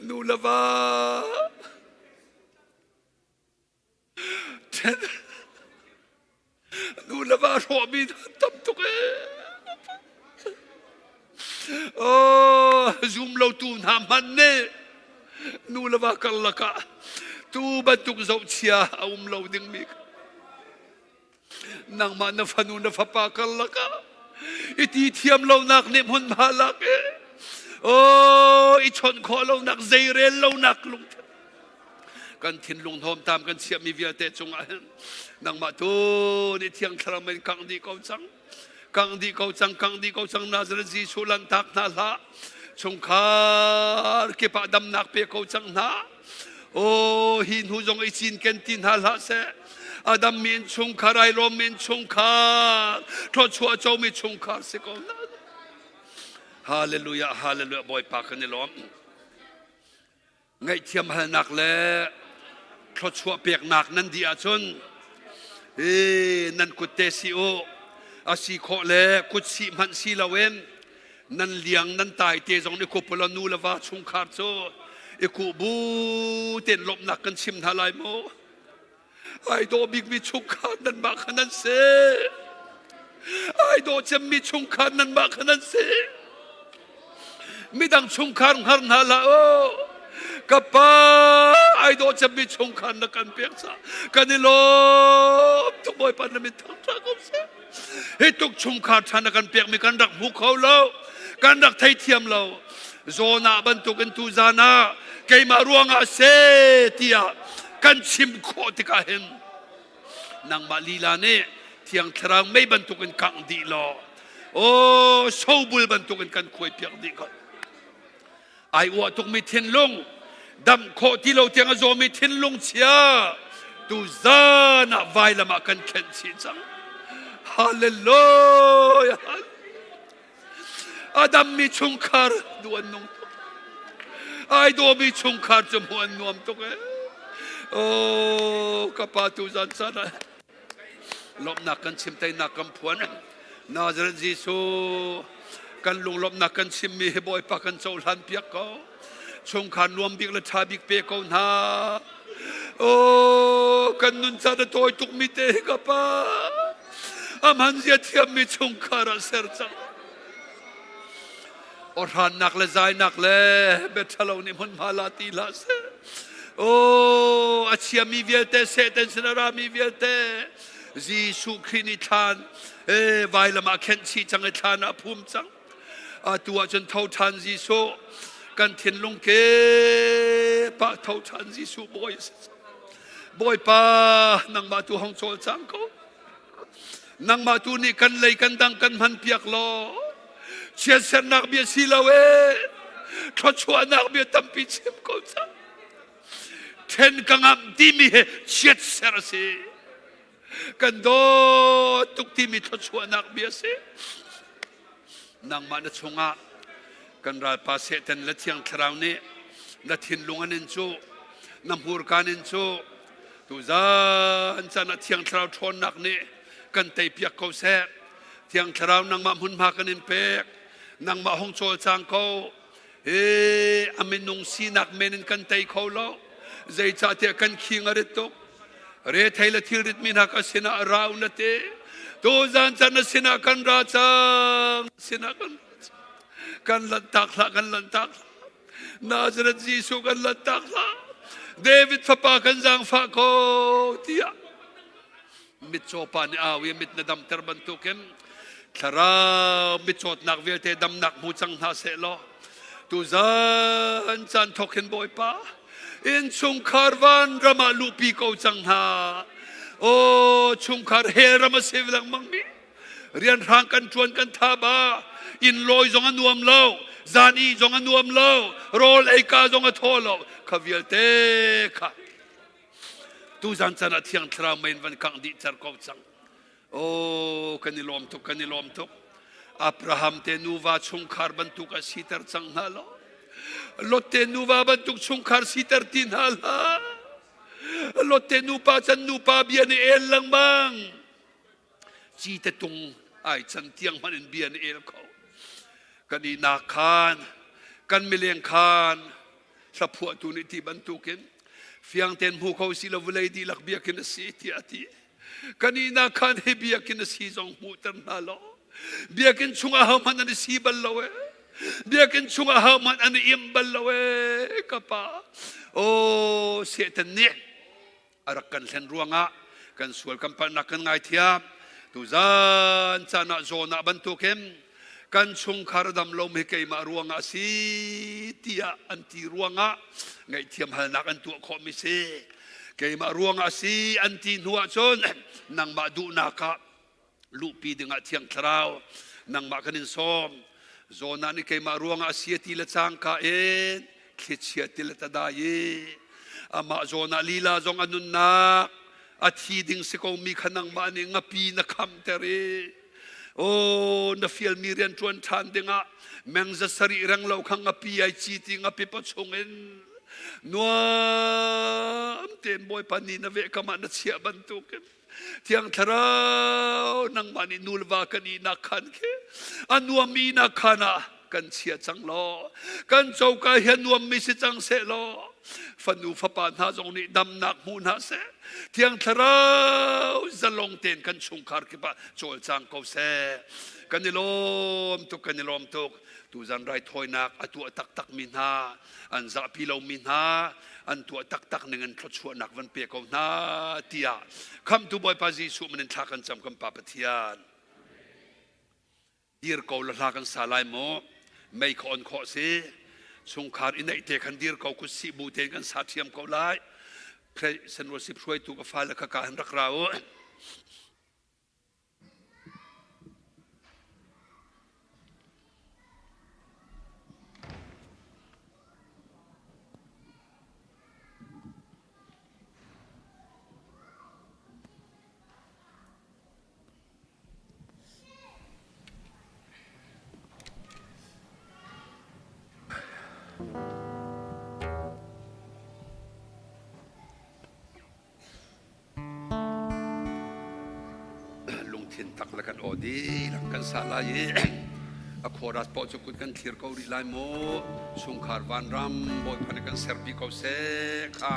Nu le va nu le va hrawhmi tam tuk ee. Oh, zum lo tu hna hmanh nih nu le va karlak ah tu bantuk zohchia a um lo dingmi Nangmah na fanu na fapa karlak ah i ti thiam lonak nih hmunhma lak i oh i chawnh khawh lonak zeirel lonak lungthin kan thinlung hnawmtam kan chiahmi vialte cungah hin nangmah tu nih thiang thlarau men kangh dih ko cang kangh dih ko cang kangh dih ko cang Nazareth Jesuh lantak hna hlah chungkhar kip ah damnak pe ko cang hna Oh, hi hnu zong i cinken ti hna hlah seh. Adam mi innchungkhar, ai lawm mi innchungkhar, thluachuah comi chungkhar si ko hna. Hallelujah, hallelujah, Bawipa kan i lawm. Ngaihthiam halnak le thluachuah peknak nan dih ahcun e, nan kut te si u. A si khawh le kut sih hmanh si loin Nan liang nan tai te zong nih kupula nu le va chungkhar cu i kuh bu tein lawmhnak kan chim hna lai mu. Ai dawh bikmi chungkhar nanmah kha nan si. Ai dawh cemmi chungkhar nanmah kha nan si. Midang chungkhar hngar hna hlah u. Ka pa ai dawh cemmi chungkhar na kan pek ca kan i lawm tuk Bawipa na min thangṭha ko seh. Hi tuk chungkhar ṭha na kan pekmi kan rak hmu kho lo. Kan rak theithiam lo. Jonah bantukin tuzan ah keimah ruangah se tiah kan chim khawh tikah hin nangmah lila nih thiang thlarau mei bantukin kangh dih law aw sobul bantukin kan khuai piak dih ko Ai uah tukmi thinlung, damh khawh ti lo tiang a zawmi thinlung chia, tuzan ah vailam ah kan khenh chih cang. Hallelujah. A dammi chungkhar duh an nung tuk. Ai dawmi chungkhar cu hmuh an nuam tuk ee. Oh, ka pa tu zan caan ah lawmhnak kan chim teinak kan phuan. Nazareth Jesuh kan lunglawmhnak kan chimmi hi Bawipa kan cohlan piak ko. Chungkhar nuam bik le ṭha bik pe ko hna. Oh, kan nun caan a tawi tukmi te hi ka pa. A hman zia thiammi chungkhar ah ser cang. Awhrannak le zainak le biaṭhalo nih hmunhma la ti hlah seh. Oh, a chiami vialte Satan sin a rami vialte Jesuh Khrih nih thlan eh vailam ah khenh chih cang i thlan ah phum cang. Atu ah cun tho ṭhan Jesuh kan thinlung ke pa tho ṭhan Jesuh Bawi a si cang. Bawipa nangmah tu hong cawlcang ko. Nangmah tu nih kan lei kan dang kan hman piak law chiatsernak bia si lo ee thluachuahnak bia tampi chim ko cang. Ṭhen ka ngamh timi he chiatser a si. Kan dawt tuk timi thluachuahnak bia a si. Nangmah na chungah kan ralpa Satan le Thiang Thlarau nih na thinlung an in cuh, na hmurka an in cuh. Tuzan caan ah Thiang Thlarau ṭhawnnak nih kan teipiak ko seh. Thiang Thlarau nangmah hmunhma kan in pek. Nangmah hong cawlcang ko. Hi a minung sinak men in kan tei kho lo. Zeicahtiah kan khing a rit tuk. Rethei le thilrit mi hna ka sinah ra u na ti. Tuzan caan na sinah kan ra cang. Sinah kan kan lanhtak hlah, kan lanhtak hlah. Nazareth Jesuh kan lanhtak hlah. David fapa kan zaangfah ko tiah mitcaw pa nih au i mit na damter bantukin thlarau mitcawtnak vialte damnak hmu cang hna seh law tuzan caan thawk hin Bawipa innchungkhar van ram ah luhpi ko cang hna aw chungkhar hell ram a si lengmang mi rianhrang kan ṭuan kan tha ba inn lawi zong a nuam lo zan i zong a nuam lo rawl ei ka zong a thaw lo kha vialte kha Tuzan caan ah Thiang Thlarau mei in van kangh dih cer ko cang. Oh, kan i lawm tuk, kan i lawm tuk. Abraham te nuva chungkhar bantuk a siter cang hna lo. Lot te nuva bantuk chungkhar siter ti hna hlah. Lot te nupa can nupa bia ni el lengmang. Cite tung ai can tiang hmanh in bia ni el kho. Kan i nak khan, kan mileng khan, hlaphuahtu nih ti bantukin fiang tein hmu kho si lo vawlei dihlak biakinn a si tiah a ti. Kan ihnak khan hi biakinn a si zong hmuhter hna law biakinn chungah ahohmanh an i si bal lo ee. Biakinn chungah ahohmanh an i im bal lo ee ka pa. Aw Satan nih a rak kan hlen ruangah kan sual kan palhnak kan ngaithiam tuzan caan ah zawn ah bantukin kan chungkhar dam lo mi keimah ruangah a si tiah an ti ruangah ngaihthiam halnak an tuah khawh mi si keimah ruangah a si an ti hnu ah cun nangmah duhnak ah luhpi dingah Thiang Thlarau nangmah kan in sawm. Jonah nih keimah ruangah a si a ti le cangka in thlichia ti le tadai i amah Jonah lila zong a nunnak a thi ding si ko mi kha nangmah nih ngapi na khamter i oh na fialmi rian ṭuan ṭhan dingah meng za sarih reng lo kha ngapi ai ci ti ngapi pa chungin nuam tein Bawipa ni na veh kam ah na chiah bantukin Thiang Thlarau nangmah nih nu le va kan ihnak khan khi a nuammi ihnak khan ah kan chia cang law kan coka hi a nuammi si cang seh law fanu fapa hna zong nih damnak hmu hna seh Thiang Thlarau zalong tein kan chungkhar kip ah cawlcang ko seh kan i lawm tuk kan i lawm tuk tuzan raithawinak a tuah taktak mi hna an zahpi lomi hna an tuah taktak ning in thluachuahnak van pe ko hna tiah khamhtu Bawipa Jesuh min in thla kan cam kan Pa Pathian dir ko la hla kan sa lai mu mei kha on khawh si chungkhar i neih te khan dir ko kut si bu tein kan sa thiam ko lai Sen worship hruaitu ka fale kha ka han rak ra u tak le kan aw dihlak kan sa lai i a khuarat paoh cu kut kan thlir ko rih lai mu. Chungkhar vanram Bawipa nih kan serpi ko seh kha.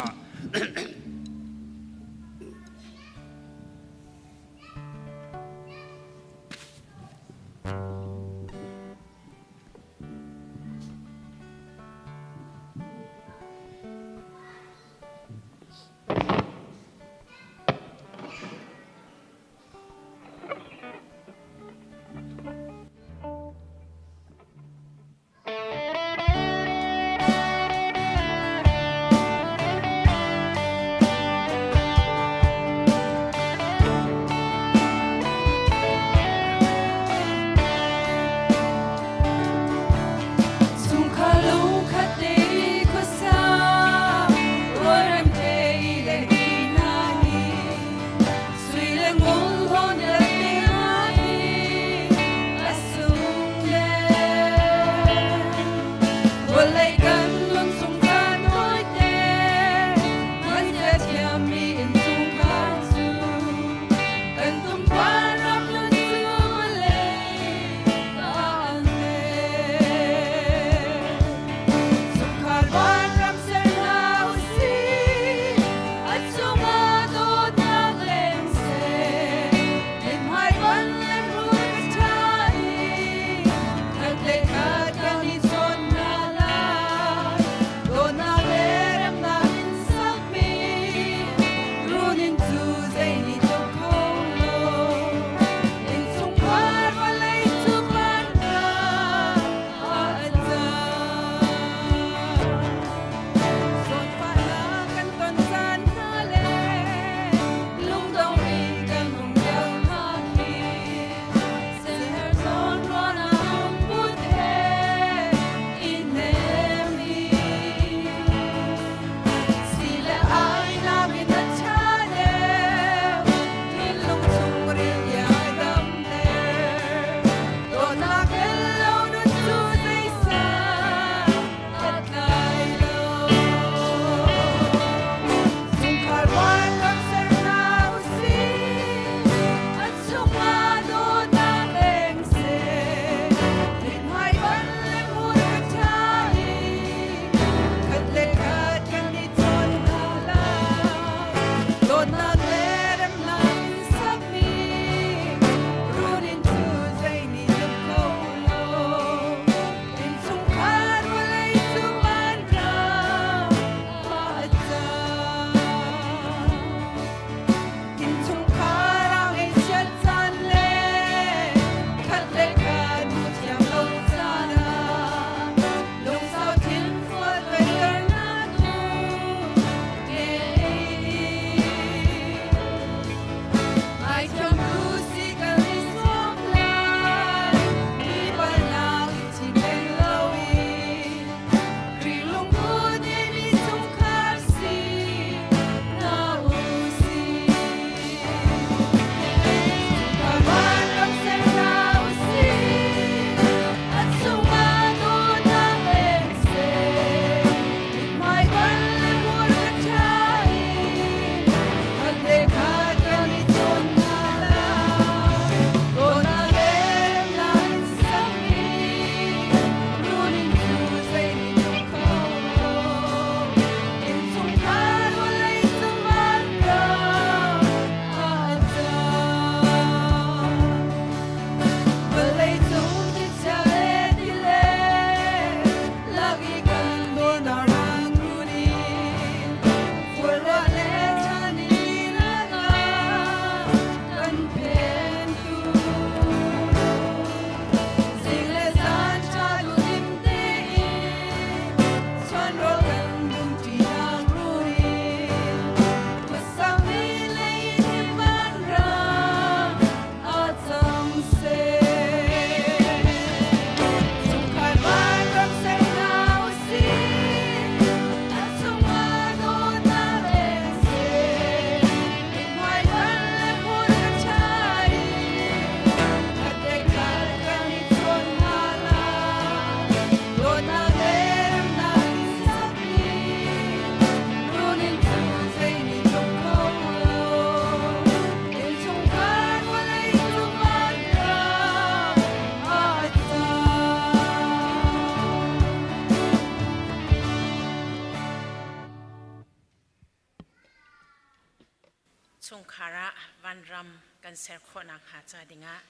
Hram kan ser khawhnak hnga ca dingah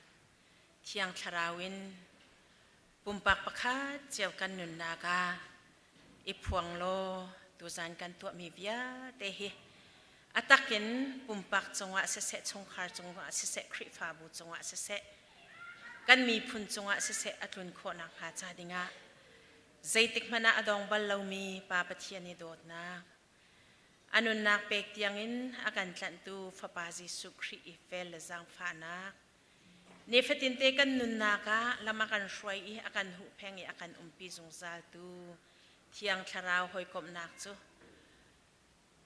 Thiang Thlarau in pumpak pakhat cio kan nunnak ah i phuang law tuzan kan tuahmi vialte hi a takin pumpak cungah siseh, chungkhar cungah siseh, Khrihfabu cungah siseh, kan miphun cungah siseh a tlun khawhnak hnga ca dingah zeitik hmanh ah a dong bal lomi Pa Pathian i dawtnak, a nunnak pek tiangin a kan tlanhtu Fapa Jesuh Khrih i fel le zaangfahnak, nifatinte kan nunnak ah lam a kan hruai i a kan huhpheng i a kan umpi zungzaltu Thiang Thlarau hawikomhnak cu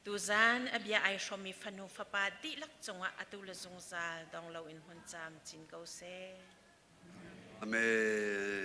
tuzan a bia ai hrawmmi fanu fapa dihlak cungah atu le zungzal dong loin hmun camcin ko seh. Amen.